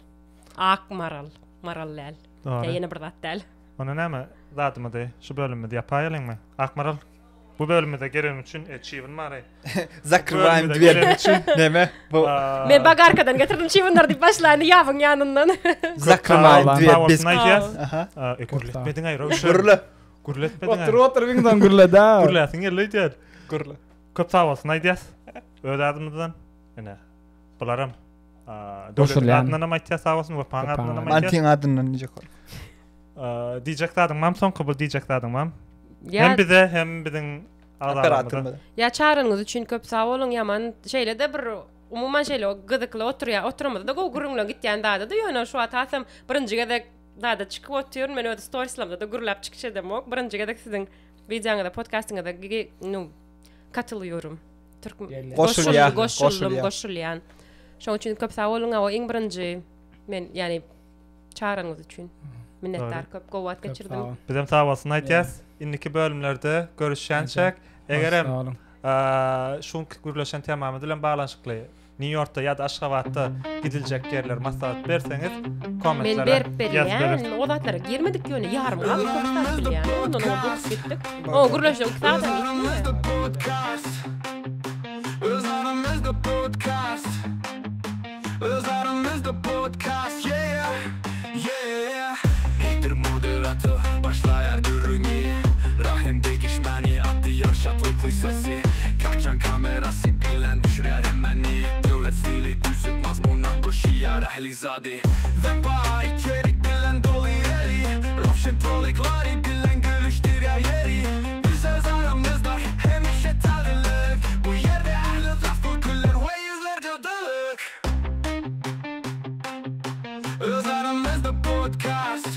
Akmaral, Maral däl. Ýa ýene bir zat däl. Onda näme zadymyzy şu bölümimizi ýapaýalyňmy? Akmaral bu bölümimize geleniň üçin e, çybyn bary. Zakrywaýym dwer. Näme? Bu Men bagarkadan getirdim çybynlary diýip başlaýyn ýabyň ýanyndan. Zakrywaýym dwer biz. Aha. E, gürletmediň aý Röwşen. Gürle. Gürletmediň. Otur otur biňden gürle da. Gürläsiň geldi öýdýän. Gürle. Köp sag bolsun aýdýas. Öz adymyzdan. Ine. Bularam Döwletiň adyndan hem aýtýas sag bolsun, Wepaň adyndan hem aýtýas. Mantyň adyndan diýjek bol. Diýjek zadyň bam soňky bu diýjek zadyň bam. Hem bize hem biziň agzalarymyza. Ýa çagyryňyz üçin köp sag boluň ýaman şeýle-de bir umuman şeýle gyzykly oturýar oturamyzda gowy gürrüňler gitýän zady-da ýöne şu wagt hasam birinji gezek zada çykyp otyryn men öz storieslerimde-de gürläp çykyş edemok birinji gezek siziň wideoňyza podkastyňyza nu katylýorym. Türk goşulýan goşuldum goşulýan. Şoň üçin köp sag boluň o iň birinji men ýani çagyryňyz üçin minnetdar köp gowy wagt geçirdim. Bizem sag bolsun aýtýas. Indiki bölümlerde görüşýänçäk egerem şu gürleşen temamyz bilen baglanyşykly Nýu-Ýorkda ýa-da Aşgabatda gidiljek ýerleri maslahat berseňiz, kommentlere Men berip berýän. O zatlara girmedik ýöne ýarym galyp köp zat bilýän. Ondan oňa böküp gitdik. O gürleşdik 2 sagat geçdi. Öz aramyzda podcast. Öz aramyzda podcast. Yeah. Yeah. Nedir moderator başlaýar gürrüňi. Rahim degişmäni atýar şatlykly sesi. Kaçan kamerasy bilen düşürýär hemmäni. Döwlet stili düzüp mazmuna goşýar ähli zady. Wepa içerik bilen doly eli. Röwşen troliklary bilen gülüşdirýär ýeri. Biz öz aramyzda hemişe täzelik. Bu ýerde ähli zat güller we ýüzler jadylyk. Öz aramyzda podcast.